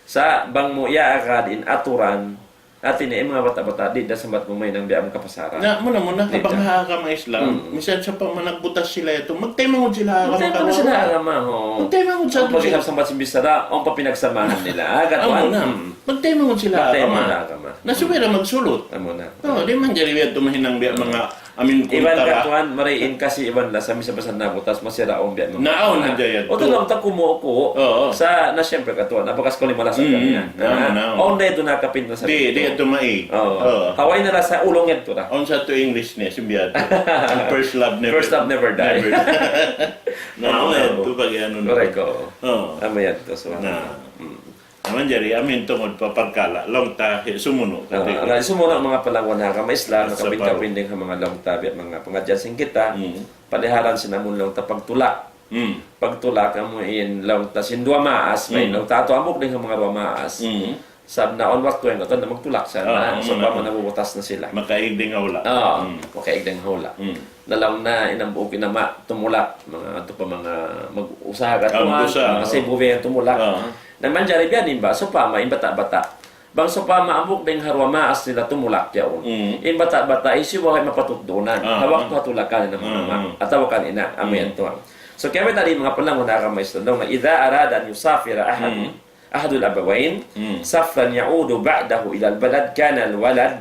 Sa' bang mu iyaagad in aturan, hati niya, in manga bata'-bata', di' da sambat mu mahinang biya' amun kapasaran. Na, muna-muna, bang ha agama Islam, misan sawpama nagbutas sila yadtu, magtaymanghud sila ha agama. Magtaymanghud sila ha agama, ho. Magtaymanghud sa. Awn pa biya' sambat sin bichara, awn pa pinagsamahan nila. Agad. Amu na. Magtaymanghud sila ha agama. Magtaymanghud ha agama. Na subay ra magsulut. Amu na. Oo, di' manjari biya' tu mahinang biya' manga amin kuntara. Iban katuan, mari in kasi iban lasa, misan basa nabutas, masi ra awn biya' manga. Naawn na jaya tu. O, tulung ta kumuku. Oo. Sa' na siyempre katuan, abakas kaw limalas sa kanya. Awn na yadtu nakapinta sa. Di', di' yadtu mai. Oo. Haway na ra sa ulung yadtu ra. Awn sa tu English niya, simbiya tu. Ang first love never. First love never die. Naawn na yadtu pag-anu na. Correct, oo. Oo. Amu yadtu, so. Na. Mm. Amu yan jari, amin tungud pa parkala', laung ta, hi-, sumunu'. Ah, kati. Laung sumunu', manga palangwan ha agama Islam, nakapin-kapin dayn ha manga laung ta, biya' manga pangadjian sin kita, paliharan sin amun laung ta pagtulak. Mm. Pagtulak, amu in laung ta sin duwa maas, main laung ta atu hambuuk dayn ha manga duwa maas. Mm. Sabab na awn waktu yan, katan na magtulak sa na, sawpama nabubutas na sila. Makaig dayn ha hula'. Oo, makaig dayn ha hula'. Mm. Na laung na in hambuuk in ama' tumulak, manga, atu pa manga mag-usaha katuan, manga sibu biya' yan tumulak. Na manjari biya' yan ba, sawpama in bata'-bata'. Bang sawpama hambuuk dayn ha duwa maas nila tumulak yaun. Mm. In bata'-bata', hisiyu ba in mapatut duun yan? Ha waktu ha tulakan in amun ama'. Atawa kan ina', amu yan tuwan. So, kaya tadi manga palangwan ha agama Islam, laung na, إذا أراد أن يسافر أحد أحد الأبوين سفرا يعود بعده إلى البلد كان الولد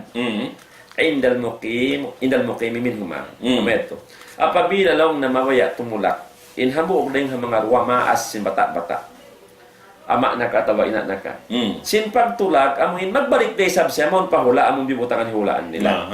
عند المقيم، عند المقيم منهما. Amu yadtu. Apabila laung na mabaya' tumulak in hambuuk dayn ha manga duwa maas sin bata'-bata', ama' na ka atawa ina' na ka. Sin pagtulak, amu in magbalik da isab siya mawn pa hula' amun bibutangan hulaan nila.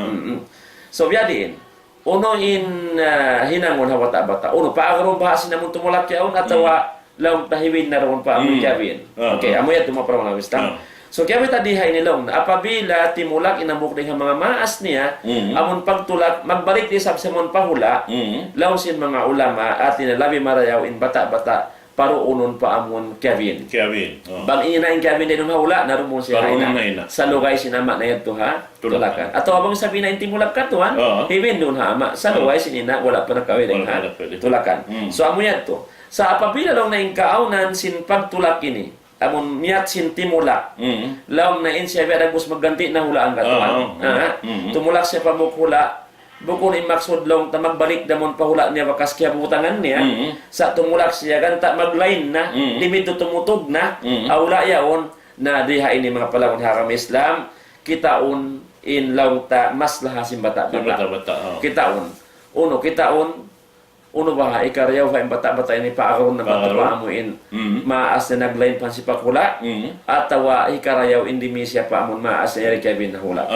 So, biya' diin. Unu in, ah, hinangun ha bata'-bata'? Unu, paagarun baha' sin amun tumulak yaun atawa laung ta hiwin na duun pa amun kiyawin? Okay, amu yadtu maparaw na wisdom. So, kiyawin ta di ha ini laung, apabila timulak in hambuuk dayn ha manga maas niya, amun pagtulak, magbalik da isab siya mawn pa hula', laung sin manga ulama, hati niya labi marayaw in bata'-bata', paruunun pa amun kiyawin. Kiyawin, oo. Bang ina' in kiyawin duun ha hula', na duun siya ha ina'. Paruunun ha ina'. Sa lugay sin ama' na yadtu ha tulakan. Atawa bang isab ina' in timulak katuan, hiwin duun ha ama'. Sa lugay sin ina', wala' pa nakawin ha tulakan. So, amu yadtu. Sa' apabila laung na in kaawnan sin pagtulak ini, amun niyat sin timulak, laung na in siya biya' dagbus magganti' na hulaan katuan. Tumulak siya pa hambuuk hula', bukun in maksud laung ta magbalik da mawn pa hula' niya bakas kiyabutangan niya. Sa' tumulak siya ganta' maglain na, timidtu tumutug na, hula' yaun, na di ha ini manga palangwan ha agama Islam, kitaun in laung ta maslaha sin bata'-bata'. Sin bata'-bata', oo. Kitaun. Unu, kitaun, unu baha', hikarayaw ha in bata'-bata' ini paagarun na pa amu in maas na naglain pa siya pa hula', atawa hikarayaw in dimi siya pa amun maas na yari kiyawin ha hula'.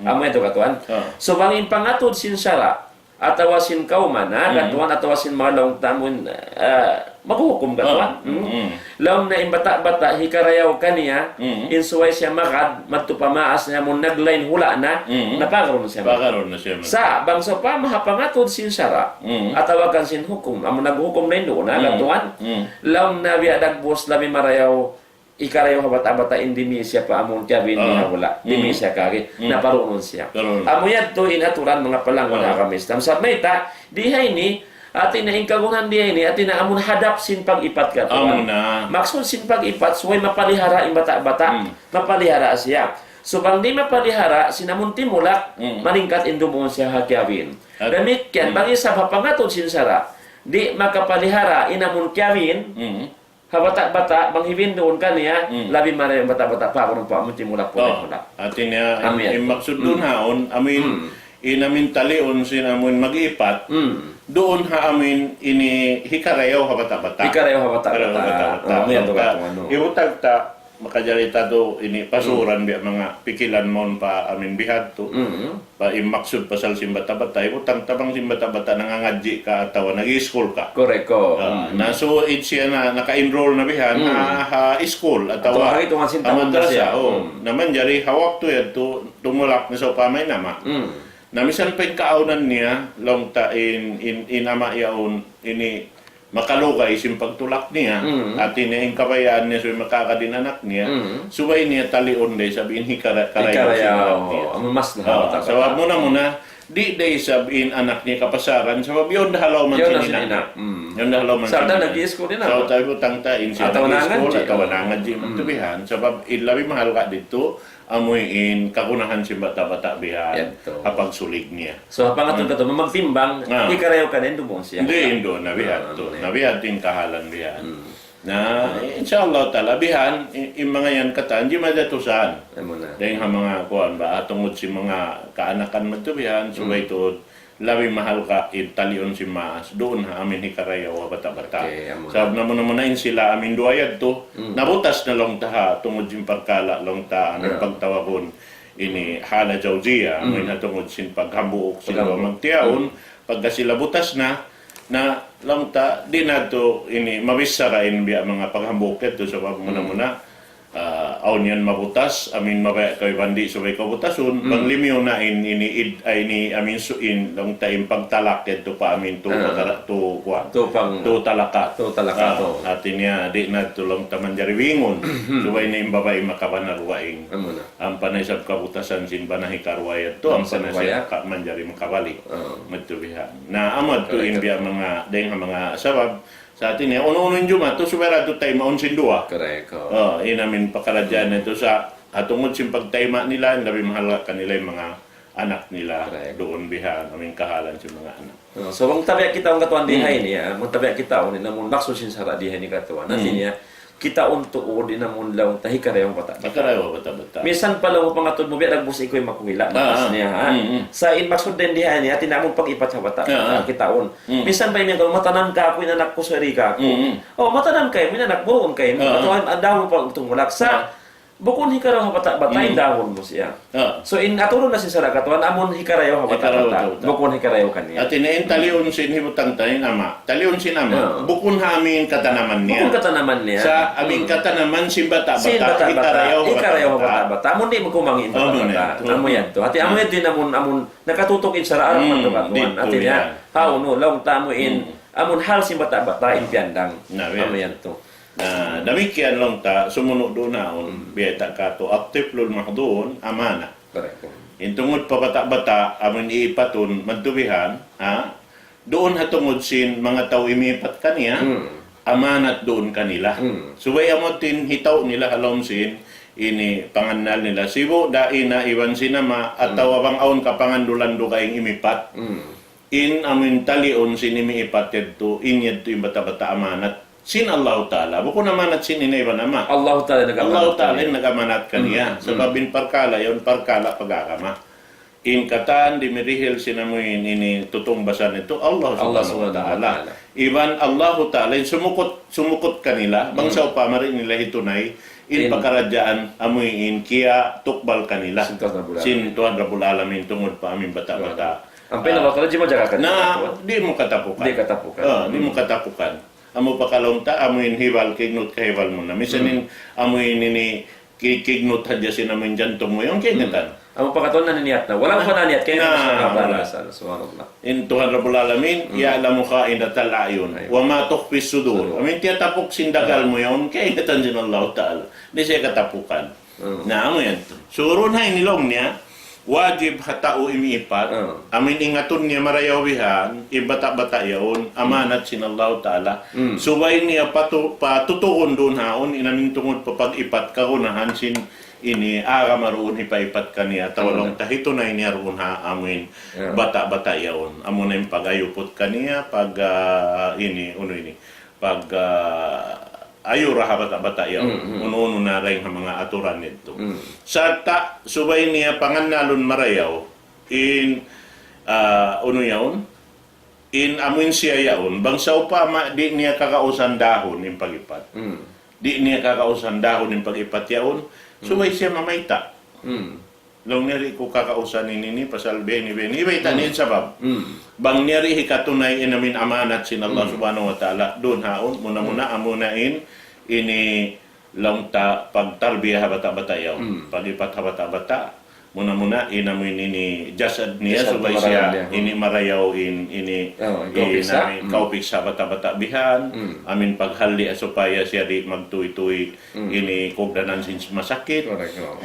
Amu yadtu katuan. So, bang in pangatud sin sara', atawa sin kawman, ha, katuan, atawa sin manga laung ta amun, ah, maghuhukum katuan. Ah, mm. Laung na in bata'-bata' hikarayaw kaniya, mm, in subay siya magad, madtu pa maas niya, amun naglain hula' na, mm, na pagarun siya. Pagarun na siya. Sa' bang sawpama ha pangatud sin sara', mm, atawa kan sin hukum, amun naghuhukum na in duun na, mm, katuan. Mm. Laung na biya' dagbus labi marayaw, hikarayaw ha bata'-bata' in dimi siya pa amun kiyabin niya hula'. Dimi siya kari. Na parunun siya. Parunun. Amu yadtu in aturan manga palangga' ha agama Islam. Sa' mayta', di ha ini, hati niya in kagunahan di ha ini, hati niya amun hadap sin pag-ipat katuan. Amu na. Maksud sin pag-ipat, subay mapalihara in bata'-bata'. Mapalihara siya. So, bang di' mapalihara, sin amun timulak, malingkat in dumun siya ha kiyabin. Damikkiyan, bang isab ha pangatud sin sara', di' makapalihara in amun kiyabin, ha bata'-bata', bang hibin duun kaniya, labi marayaw in bata'-bata' pa amun timulak pa amun timulak. Hati niya, amu yan. In maksud duun haun, amu in, in amu in taliun sin amu in mag-ipat, duun ha amu in ini hikarayaw ha bata'-bata'. Hikarayaw ha bata'-bata'. Hikarayaw ha bata'-bata'. Amu yan, maka, tubatuan, no. Ibutang ta, makajari ta tu ini pasuran biya' manga pikilan mawn pa amu in bihadtu. Pa in maksud pasal sin bata'-bata', ibutang ta bang sin bata'-bata' nangangadji' ka atawa nag-i-school ka. Correct ko. Ah, na so, in siya na naka-enroll na bihan, ha, ha school atawa ha madrasa. Oh, na manjari ha waktu yadtu tumulak na sawpama in ama'. Na misan pa in kaawnan niya, laung ta in, in, in ama' yaun, ini makalugay sin pagtulak niya. Hati niya in kabayaan niya subay makakadin anak niya. Subay niya taliun da isab in hikara-, karayaw sin anak niya. Amu mas na. Ah, sabab muna-muna, di' da isab in anak niya kapasaran, sabab yaun da ha lawm sin ina'. Yaun da ha lawm sin ina'. Sa' da nag-i-school na. Sa' tabi' butang ta in siya nag-i-school atawa nangadji', atawa nangadji', magtubihan. Sabab in labi mahal ka didtu, amu in kagunahan sin bata'-bata' bihan ha pagsulig niya. So, ha pangatud katu', magtimbang, hikarayaw kaniya in duun siya. Di', in duun na bihan tu. Na bihan in kahalan bihan. Na, insya Allah ta'ala, bihan, in, in manga yan katan, di' madatusan. Amu na. Dayng ha manga kuwan ba, tungud sin manga kaanakan magtubihan, subay tuud, labi mahal ka in taliun sin maas, duun ha amu in hikarayaw ha bata'-bata'. Okay, amu na. Sabab na muna-muna in sila amu in duwa yadtu, nabutas na laung ta ha, tungud sin parkala' laung ta, amu in pagtawagun ini hala jawziya, amu in ha tungud sin paghambuuk sin duwa magtiyaun, pagka sila butas na, na laung ta, di' na tu ini mabichara in biya' manga paghambuuk yadtu, sabab muna-muna, ah, awn yan mabutas, amu in mabaya' kaw ibandi subay kaw butasun, bang limiyu na in, ini id, ah, ini, amu in su-, in, laung ta in pagtalak yadtu pa amu in tu, ah, pagkara-, tu, kuwan. Tu pang-, tu talaka. Tu talaka, ah, tu. Hati niya, di' na tu laung ta manjari wingun. Subay na in babai makabanar waing. Amu na. Ampa na isab kabutasan sin bana hikaruwa yadtu, ampa na siya ka-, manjari makabalik. Ah. Magtubihan. Na, amu yadtu in biya' manga, dayng ha manga sabab, sa' hati niya, unu-unu in juma' tu, subay da tu taymaun sin duwa. Correct, oh. Oh, in amu in pakaradjaan yadtu sa', ha tungud sin pagtayma' nila, labi mahal kanila in manga anak nila, duun bihan, amu in kahalan sin manga anak. Oh, so, bang tabiya' kitaun katuan di ha ini, ah, bang tabiya' kitaun, in amun maksud sin sara' di ha ini katuan. Hati niya, kitaun tuud in amun laung ta hikarayaw bata'-bata'. Hikarayaw bata'-bata'. Misan pa laung pangatud mu biya' dagbus ikuy makuhila', ah, bakas niya, ha? Sa' in maksud dayn di ha ini, hati niya amun pag-ipat ha bata'-bata', kitaun. Misan pa imiyan kaw, matanam kāku' in anak ku, sari kāku'. Oh, matanam kaymu in anak, buruun kaymu. Katuan, andaw mu pa tumulak. Sa', bukun hikarayaw ha bata'-bata', in dahun mu siya. So, in aturun na sin sara' katuan, amun hikarayaw ha bata'-bata'. Bukun hikarayaw kaniya. Hati niya in taliun sin hibutang ta in ama'. Taliun sin ama'. Bukun ha amu in katanaman niya. Bukun katanaman niya. Sa' amu in katanaman sin bata'-bata', sin bata'-bata', hikarayaw ha hikarayaw ha bata'-bata'. Amun di' magkumangi' in bata'-bata'. Amu yadtu. Hati amu yadtu in amun, amun nakatutuk in sara' amun bata'-bata'. Hati niya, ha, unu, laung ta amu in, amun hal sin bata'-bata', in piyandang. Amu yadtu. Na, damikkiyan laung ta, sumunu' duun naun, biya' ta katu', at-tiflul mahḍun amanah. Correct. In tungud pa bata'-bata', amun iipatun, magtubihan, ha? Duun ha tungud sin manga tau imiipat kaniya, amanat duun kanila. Subay amu in hitaw nila ha lawm sin, ini pangannal nila. Sibu' da ina' iban sin ama', atawa bang awn kapangandulan dugaing imipat. In amun taliun sin imiipat yadtu, in yadtu in bata'-bata' amanat sin Allahu Ta'ala. Bukun amanat sin ina' iban ama'. Allahu Ta'ala in nag-amanat kaniya. Sabab in parkala' yaun, parkala' pag-agama. In katan dimirihil sin amu in ini tutungbasan yadtu Allah Subhanahu wa Ta'ala. Iban Allahu Ta'ala in sumukut, sumukut kanila, bang sawpama di' nila hitunay, in pakaradjaan amu in kiyatukbal kanila sin Tuhan Rabbul Alamin tungud pa amu in bata'-bata'. Ampa in Allahu Ta'ala di' majaga kanila. Na, di' mu katapukan. Di' katapukan. Ah, di' mu katapukan. Amu pa kalaung ta, amu in hibal, kignut kahibal mu na. Misan in amu in ini, ki-, kignut hadja sin amu in jantung mu, yung kaingatan. Amu pa katuan na niyat na. Wala' pa na niyat, kaya na siya na, wala'. Subhanallah. Subhanallah. In Tuhan Rabbul Alamin, يعلم خائنة الأعين وما تخفي الصدور. Amu in tiyatapuk sin dagal mu yaun, kaingatan sin Allah Ta'ala. Di' siya katapukan. Na, amu yan. Surun ha ini laung niya, wajib ha tau imiipat, amu in ingatun niya marayaw bihan, in bata'-bata' yaun, amanat sin Allah Ta'ala. Subay niya patu-, patutuun duun haun, in amu in tungud pa pag-ipat kagunahan sin ini agama duun hipaipat kaniya, atawa laung ta hitunay niya duun ha amu in bata'-bata' yaun. Amu na in pag-ayuput kaniya, pag, ah, ini, unu ini, pag, ah, ayura ha bata'-bata' yaun. Unu-unu na dayn ha manga aturan yadtu. Sarta' subay niya pangannalun marayaw in, ah, unu yaun, in amu in siya yaun, bang sawpama di' niya kagausan dahun in pag-ipat. Di' niya kagausan dahun in pag-ipat yaun, subay siya mamayta'. Laung niya, di' ku kagausan ini, ini, pasal biya' ini, biya' ini. Ibayta' niya in sabab. Bang niya di' hikatunay in amu in amanat sin Allah Subhanahu wa Ta'ala, duun haun, muna-muna, amu na in, ini, laung ta pagtarbiya ha bata'-bata' yaun. Pag-ipat ha bata'-bata', muna-muna, in amu in ini jasad niya, subay siya, ini marayaw in, ini, kaupiksa ha bata'-bata' bihan, amu in paghalli' supaya siya di' magtuy-tuy, ini kugdanan sin masakit,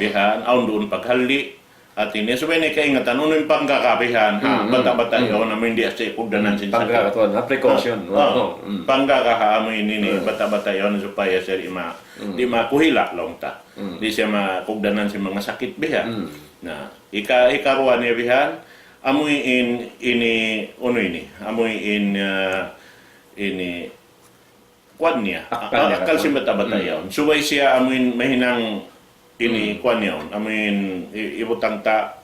bihan, awn duun paghalli', hati niya, subay niya kaingatan, unu in panggaga bihan, ha, bata'-bata' yaun, amu in di' siya kugdanan sin sakit. Panggaga tuwan, ha, precaution. Ah, panggaga ha, amu in ini, bata'-bata' yaun, supaya siya di' ma-, di' makuhila', laung ta. Di' siya makugdanan sin manga sakit bihan. Na, ika-, ikaruwa niya bihan, amu in, ini, unu ini, amu in, ah, ini, kuwan niya, akkal sin bata'-bata' yaun. Subay siya amu in mahinang ini kuwan yaun. Amu in i-, ibutang ta,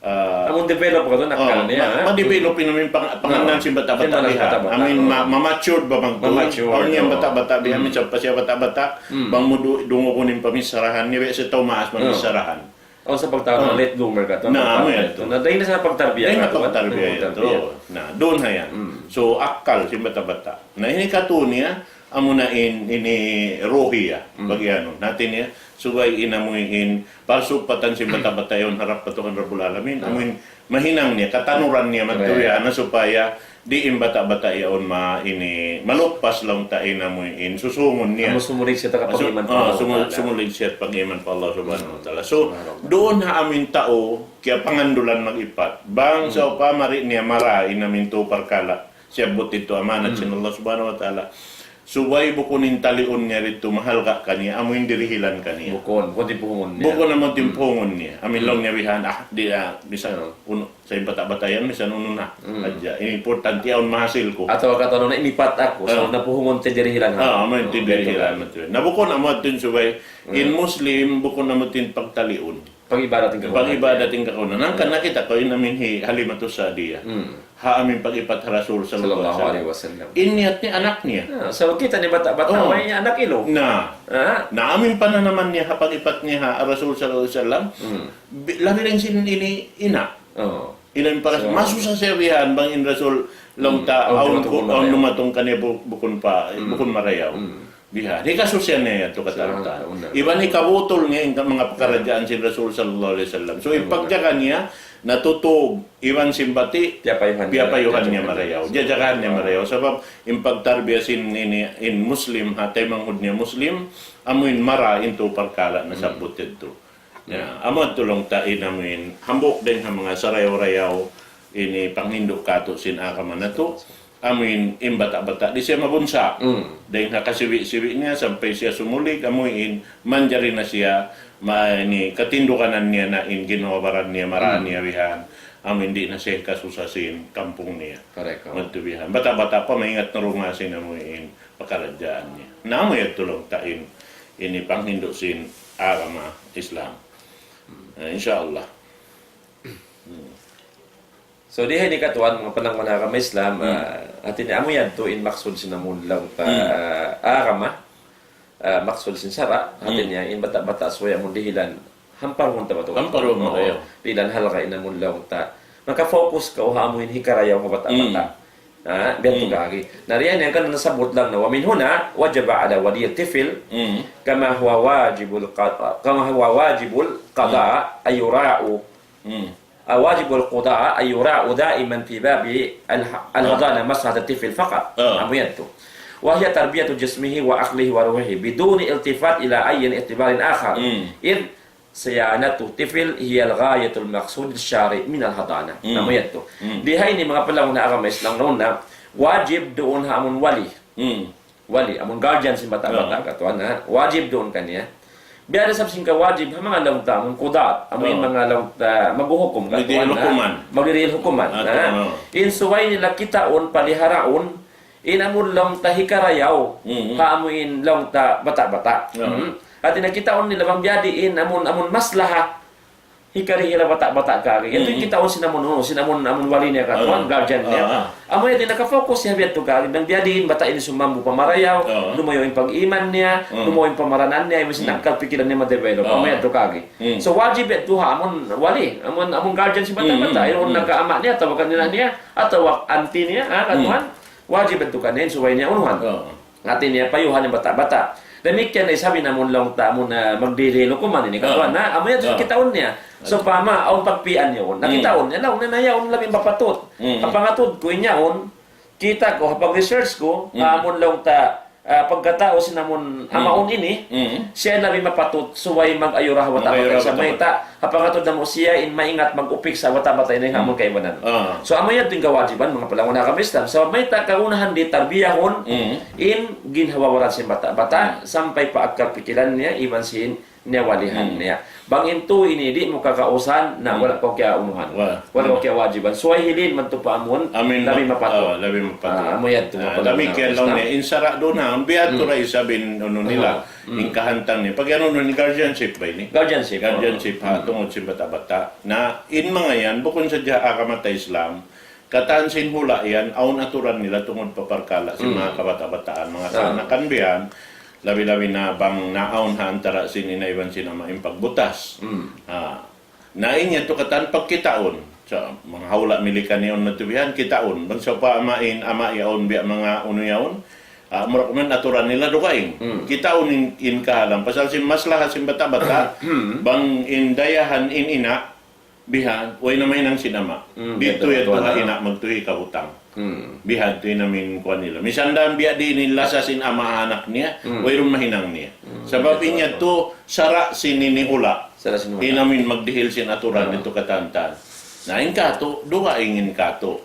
ah, amu in develop ka tuwan, akkal niya, ma-, ma-develop in amu in pang-, pangannal sin bata'-bata' bihan. Amu in ma-, ma-matured ba bang tuwan? Amu in bata'-bata' bihan, minsan pa siya bata'-bata', bang mu du-, dungugun in paminsarahan niya, biya' siya tau maas paminsarahan. Awn sa pagtawag na late bloomer ka, na, amu yan. Na, dayn na sa pagtarbiya. Dayn na pagtarbiya yan. Na, duun ha yan. So, akkal sin bata'-bata'. Na, ini katu' niya, amu na in, ini ruhiya. Pag-iyanun. Hati niya, subay in amu in, parsupatan sin bata'-bata' yaun harap pa Tuhan Rabbul Alamin. Amu in, mahinang niya, katanuran niya, magtuya na supaya, di' in bata'-bata' yaun ma-, ini, malukpas laung ta in amu in susungun niya. Amu sumulig siya ta kapagiman pa Allah Ta'ala. Sumulig siya pagiman pa Allah Subhanahu wa Ta'ala. So, duun ha amu in tau, kiyapangandulan mag-ipat. Bang sawpama di' niya mara in amu in tu parkala'. Siyabbut itu amanat sin Allah Subhanahu wa Ta'ala. Subay bukun in taliun niya ditu mahalga' kaniya, amu in dirihilan kaniya. Bukun, bukun timpuhungun niya. Bukun amu timpuhungun niya. Amu in laung niya bihan, ah, di', ah, bisan unu, sa' in bata'-bata' yan, misan unu na. Hadja, in importante awn mahasil ku. Atawa katan na imipat aku, sa' na puhungun tindirihilan ha. Ah, amu in tindirihilan. Na bukun amu yadtu in subay. In Muslim, bukun amu yadtu in pagtaliun. Pag-ibadat in kakuna. Pag-ibadat in kakuna. Hangkan nakita' ku in amu in hi Halimatus Sa'diyah. Ha amu in pag-ipat ha Rasul sallallahu alayhi wasallam. In niyat niya anak niya. Ah, sa' kita' niya bata'-bata', way niya anak ilu. Na. Na amu in pananaman niya ha pag-ipat niya ha Rasul sallallahu alayhi wasallam. Bi-, labi dayn sin ini ina'. Ina' in paras, masusa siya bihan bang in Rasul laung ta awn dumatung kaniya bu-, bukun pa, bukun marayaw. Bihan. Hikasusihan niya yadtu katan. Iban hikabutul niya in manga pakaradjaan sin Rasul sallallahu alayhi wasallam. So, in pagjaga niya, natutug, iban sin bati', piyapayuhan niya marayaw. Jajagahan niya marayaw. Sabab, in pagtarbiya sin ini, in Muslim, ha, taymanghud niya Muslim, amu in mara in tu parkala' nasabbut yadtu. Ya, amu yadtu laung ta in amu in, hambuuk dayn ha manga sarayaw-rayaw, ini panghindu' katu' sin agama natu', amu in, in bata'-bata', di' siya mabunsa'. Dayn ha kasiwi'-siwi' niya, sampay siya sumulig, amu in, manjari na siya, ma-, ini, katinduganan niya na in ginhawa-baran niya, mara niya bihan, amu in di' na siya kasusa sin kampung niya. Correct, oh. Madtu bihan. Bata'-bata' pa, maingat na runga sin amu in, pakaradjaan niya. Na amu yadtu laung ta in, ini panghindu' sin agama Islam. Eh, insya Allah. So, di ha ini katuan, manga panangman agama Islam, ah, hati niya amu yadtu in maksud sin amun laung ta, ah, agama, ah, maksud sin sara', hati niya in bata'-bata' subay amun dihilan, hamparuhun ta ba tu? Hamparuhun marayaw. Dihilan halga' in amun laung ta. Maka-focus kaw ha amu in hikarayaw ha bata'-bata'. Ha, biya' tu kari. Na riyan yan kan nasabbut laung na, ومن هنا وجب على ولي الطفل كما هو واجب القضاء، كما هو واجب القضاء أن يراعى، أو واجب القضاء أن يراعى دائما في باب الح-، الحضانة مصلحة الطفل فقط. Amu yadtu. وهي تربية جسمه وعقله وروحه بدون التفات إلى أي اعتبار آخر. إذ صيانة الطفل هي الغاية المقصود الشرعي من الحضانة. Amu yadtu. Di ha ini manga palauna agama Islam laung na, wajib duun ha amun wali. Wali, amun guardian sin bata'-bata' katuan, ha? Wajib duun kaniya. Biya' da isab sin kawajib, ha manga laung ta, amun qudat, amun manga laung ta, maghuhukum katuan, ha? Magdihil hukuman. Magdihil hukuman, ha? In subay nila kitaun, paliharaun, in amun laung ta hikarayaw, ha amun laung ta bata'-bata'. Hati niya kitaun nila bang biya' diin amun, amun maslaha, hikari nila bata'-bata' kari. Yadtu in kitaun sin amun, unu, sin amun, amun wali niya katuan, guardian niya. Amu yadtu in naka-focus siya biya' tu kari. Bang biya' diin bata' ini sumambu pa marayaw, lumayu' in pag-iman niya, lumayu' in pamaranan niya, iban sin akkal pikilan niya ma-develop. Amu yadtu kari. So wajib yadtu ha amun wali, amun, amun guardian sin bata'-bata'. Amun naka-ama' niya, atawa kan ina' niya, atawa auntie niya, ha, katuan. Wajib yadtu kaniya, subay niya unuhan. Hati niya payuhan in bata'-bata'. Damikkiyan na isab in amun laung ta amun, ah, magdihil hukuman ini katuan, ha? Amu yadtu kitaun niya. Sawpama, awn pagpīan yaun. Na kitaun niya, laung niya na yaun labi mapatut. Ha pangatud ku in yaun, kita' ku, ha pag-research ku, amun laung ta, ah, pagkatau sin amun amaun ini, siya in labi mapatut, subay mag-ayura ha bata'-bata'. Mag-ayura ha bata'-bata'. Sa' mayta', ha pangatud namu' siya in maingat mag-upiksa ha bata'-bata' ini ha amun kaibanan. So, amu yadtu in kawajiban, manga palauna agama Islam. Sabab mayta' kaunahan di' tarbiyahun in ginhawa-baran sin bata'-bata', sampay pa akkal pikilan niya, iban sin niya walihan niya. Bang in tu ini di' mu kakausan, na wala' kaw kiyaunuhan. Wala' kaw kiyawajiban. Subay hilin man tu pa amun, labi mapatut. Ah, labi mapatut. Ah, amu yadtu, manga palauna agama Islam. Damikkiyan laung niya, in sara' duun na, biya' tu da isab in unu nila. In kahantang niya. Pag-anu niya, guardianship ba ini? Guardianship. Guardianship, ha, tungud sin bata'-bata'. Na, in manga yan, bukun sadja agama ta Islam. Katan sin hula' yan, awn aturan nila tungud pa parkala' sin manga kabata'-bataan, manga kaanakan biya' yan. Labi-labi na bang naawn ha antara' sin ina' iban sin ama' in pagbutas. Ha. Na in yadtu katan pagkitaun. Sa' manga hula' Milikan yaun na tubihan, kitaun. Bang sawpama in ama' yaun biya' manga unu yaun, ah, mura kuman aturan nila dugaing. Kitaun in, in kahalan. Pasal sin maslaha sin bata'-bata', bang in dayahan in ina', bihan, way na mahinang sin ama'. Didtu yadtu ha ina' magtuy kabutang. Bihan tu in amin kuwan nila. Misan da biya' diin in lasa sin ama' ha anak niya, wayruun mahinang niya. Sabab in yadtu, sara' sin ini hula'. Sara' sin hula'. In amin magdihil sin aturan didtu katan-katan. Na in katu', dugaing in katu'.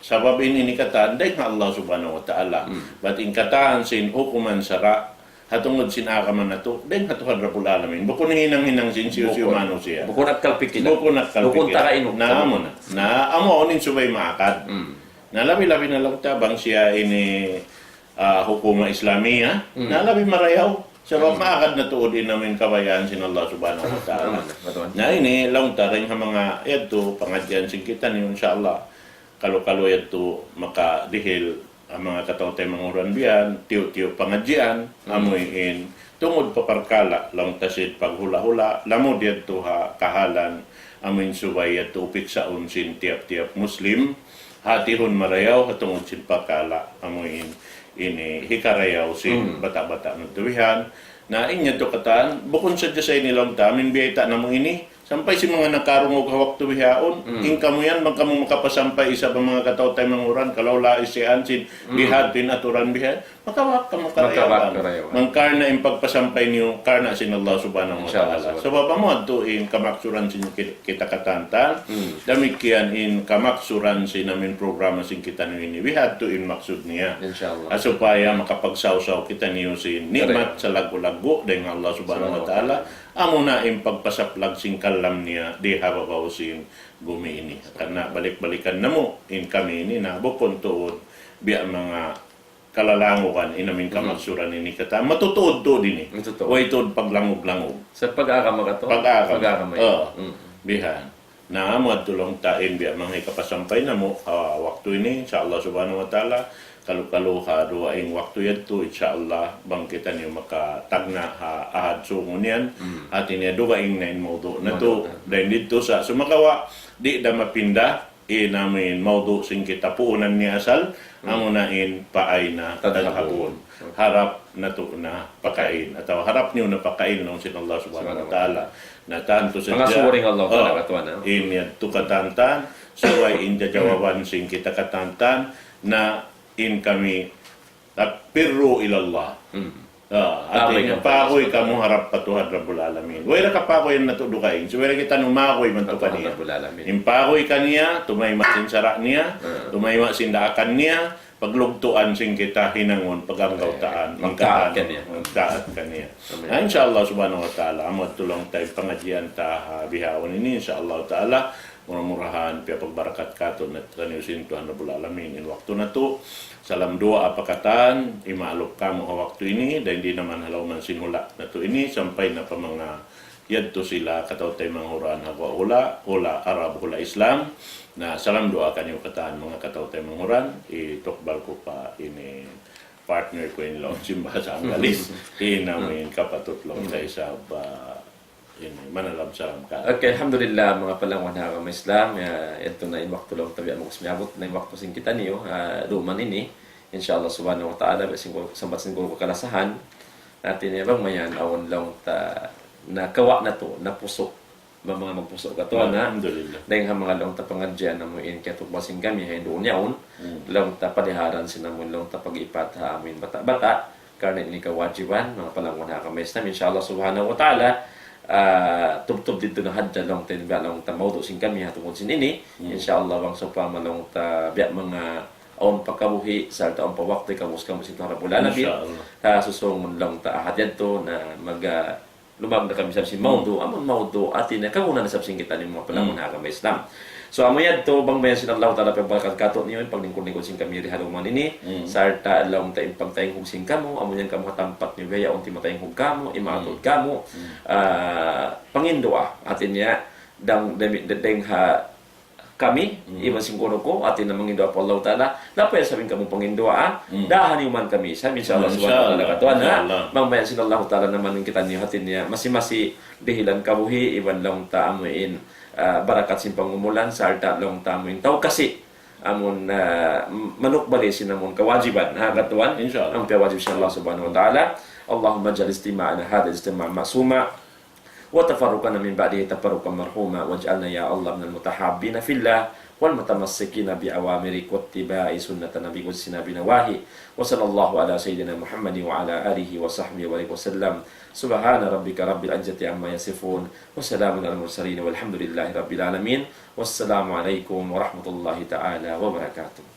Sabab in ini katan, dayn ha Allah Subhanahu wa Ta'ala. Bat in katan sin hukuman sara', ha tungud sin agama natu', dayn ha Tuhan Rabbul Alamin. Bukun hinang-hinang sin hisiyu-siyu manusiya'. Bukun akkal pikilan. Bukun akkal pikilan. Bukun taga inuk. Na, amu na. Na, amu in subay maakad. Na, labi-labi na laung ta, bang siya ini, ah, hukuma Islamiya, na labi marayaw. Sabab maakad na tuud in amin kabayaan sin Allah Subhanahu wa Ta'ala. Na ini, laung ta, dayn ha manga yadtu, pangadjian sin kitaniyu, insya Allah. Kalu-kalu yadtu makadihil, ah, manga kataw-taymanghuran biya' yan, tiyu'-tiyu' pangadjian, amuin, tungud pa parkala', laung ta sin paghula'-hula', lamud yadtu ha kahalan, amuin subay yadtu upiksaun sin tiyap-tiyap Muslim, hatihun marayaw, ha tungud sin parkala', amuin, ini hikarayaw sin bata'-bata' natu' bihan. Na, in yadtu katan, bukun sadja sa ini laung ta, amuin biyayta' namu' ini, sampay sin manga nakarungug ha waktu bihaun, in kamu yan, bang kamu makapasampay isab ha manga kataw-taymanghuran, kalaw-law siya sin, bihadtu in aturan bihan, makabak kamu karayawan. Makabak karayawan. Bang karna' in pagpasampay niyu, karna' sin Allah Subhanahu wa Ta'ala. Insya Allah. Sabab amu yadtu in kamaksuran sin ki-, kita katan-katan, damikkiyan in kamaksuran sin amin programa sin kitaniyu ini, bihadtu in maksud niya. Insya Allah. Ah, supaya makapagsawsaw kitaniyu sin nikmat salaggu'-laggu' dayn ha Allah Subhanahu wa Ta'ala. Amuna in pagpasaplag sin kalam niya di ha babaw sin bumi ini. Karna' balik-balikan namu' in kami ini na bukun tuud biya' manga kalalangugan in amin kamaksuran ini katan. Matutuud tuud ini. Matutuud. Way tuud paglangug-langug. Sa' pag-agama katan? Pag-agama. Pag-agama. Oo. Bihan. Na, amu yadtu laung ta in biya' manga hikapasampay namu', ah, waktu ini, insya Allah Subhanahu wa Ta'ala, kalu-kalu ha dugaing waktu yadtu, insya Allah, bang kitaniyu makatagna' ha ahad sungun yan, hati niya dugaing na in mawdu' natu', dayn didtu sa' sumagawa', di' da mapinda, In amuin mawdu' sin kita puunan niya asal, amuna in فأين تذهبون. Harap natu' na pakain, atawa harap niyu na pakain, laung sin Allah Subhanahu wa Ta'ala. Na tantu sadja, pangasubu dayn ha Allah Ta'ala katuan, ha? In yadtu katantan, subay in jawaban sin kita katantan, na in kami ففروا إلى الله. Ah, hati niya, paguy kamu harap pa Tuhan Rabbul Alamin. Way ra kapaguyan natu' dugaing. Subay ra kita numaguy man tu kaniya. In paguy kaniya, tumayma' sin sara' niya, tumayma' sin daakan niya, paglugtuan sin kita hinangun, pag-anggawtaan, magtaat kaniya. Magtaat kaniya. Na, insha Allah Subhanahu wa Ta'ala, amu yadtu laung ta in pangadjian ta ha bihaun ini, insha Allah Ta'ala, mura-murahan piyapagbarakat katu' na taniyu sin Tuhan Rabbul Alamin in waktu natu'. Salam duwaa pa katan, imalup kamu ha waktu ini, dayn di naman ha lawm sin hula' natu' ini, sampay na pa manga yadtu sila kataw-taymanghuran ha guwa' hula', hula' Arab, hula' Islam. Na, salam duwaa kaniyu katan manga kataw-taymanghuran, itukbal ku pa ini partner ku in laung sin bahasa Anggalis. In amuin kapatut laung ta isab, ah, ini, manalam salam ka. Okay, alhamdulillah, manga palangwan ha agama Islam, ya, yadtu na in waktu laung ta biya' mabus miyabut na in waktu sin kitaniyu, ah, duman ini. Insha Allah Subhanahu wa Ta'ala, biya' sin ku, sambat sin ku kalasahan. Hati niya bang mayan awn laung ta nakawa' natu', napusu', bang manga magpusu' katuan, ha? Alhamdulillah. Dayn ha manga laung ta pangadjian amuin kiyatukbal sin kami, ha, hinduun yaun, laung ta paliharan sin amuin laung ta pag-ipat ha amuin bata'-bata', karna' ini kawajiban, manga palangwan ha agama Islam, insha Allah Subhanahu wa Ta'ala, ah, tubtub didtu na hadja laung ta in biya' laung ta mawdu' sin kami ha tungud sin ini, insha Allah bang sawpama laung ta biya' manga awn pa kabuhi', sarta' awn pa waktu, ikabus kamu sin Tuhan Rabbul Alamin. Insha Allah. Ha, susungun laung ta Ahad yadtu, na mag-, ah, lumag na kami isab sin mawdu', amun mawdu', hati niya, kagunan isab sin kitaniyu manga palangwan ha agama Islam. So, amu yadtu, bang mayan sin Allah Ta'ala pagbarakat katu' niyu, in paglingkud-lingkud sin kami dii ha duman ini, sarta' laung ta in pagtaynghug sin kamu, amu yan kamu ha tampat niyu, biya' yaun timataynghug kamu, imaatud kamu, ah, panginduwaa, hati niya, dang, demi, deng ha, kami, iban sin guru ku, hati niya manginduwaa pa Allah Ta'ala, na pwede sabihin kamu panginduwaa, dahan niyu man kami, sabihin sin Allah Subhanahu wa Ta'ala katuan, ha? Insha Allah. Bang mayan sin Allah Ta'ala naman in kitaniyu hati niya, masi-masi dihilan kabuhi', iban laung ta amuin, ah, barakat sin pangumulan, sarta' laung ta amuin tau kasi, amun, ah, manukbali sin amun kawajiban, ha, katuan? Insha Allah. Amun piyawajib sin Allah Subhanahu wa Ta'ala. اللهم اجعل اجتماعنا هذا اجتماعا مرحوما وتفرقنا من بعده تفرقا مرحوما، واجعلنا يا الله من المتحابين في الله والمتمسكين بأوامرك واتباع سنة نبيك واجتناب نواهيك. وصلى الله على سيدنا محمد وعلى آله وصحبه وبارك وسلم. سبحان ربك رب العزة عما يصفون، وسلام على المرسلين، والحمد لله رب العالمين. والسلام عليكم ورحمة الله تعالى وبركاته.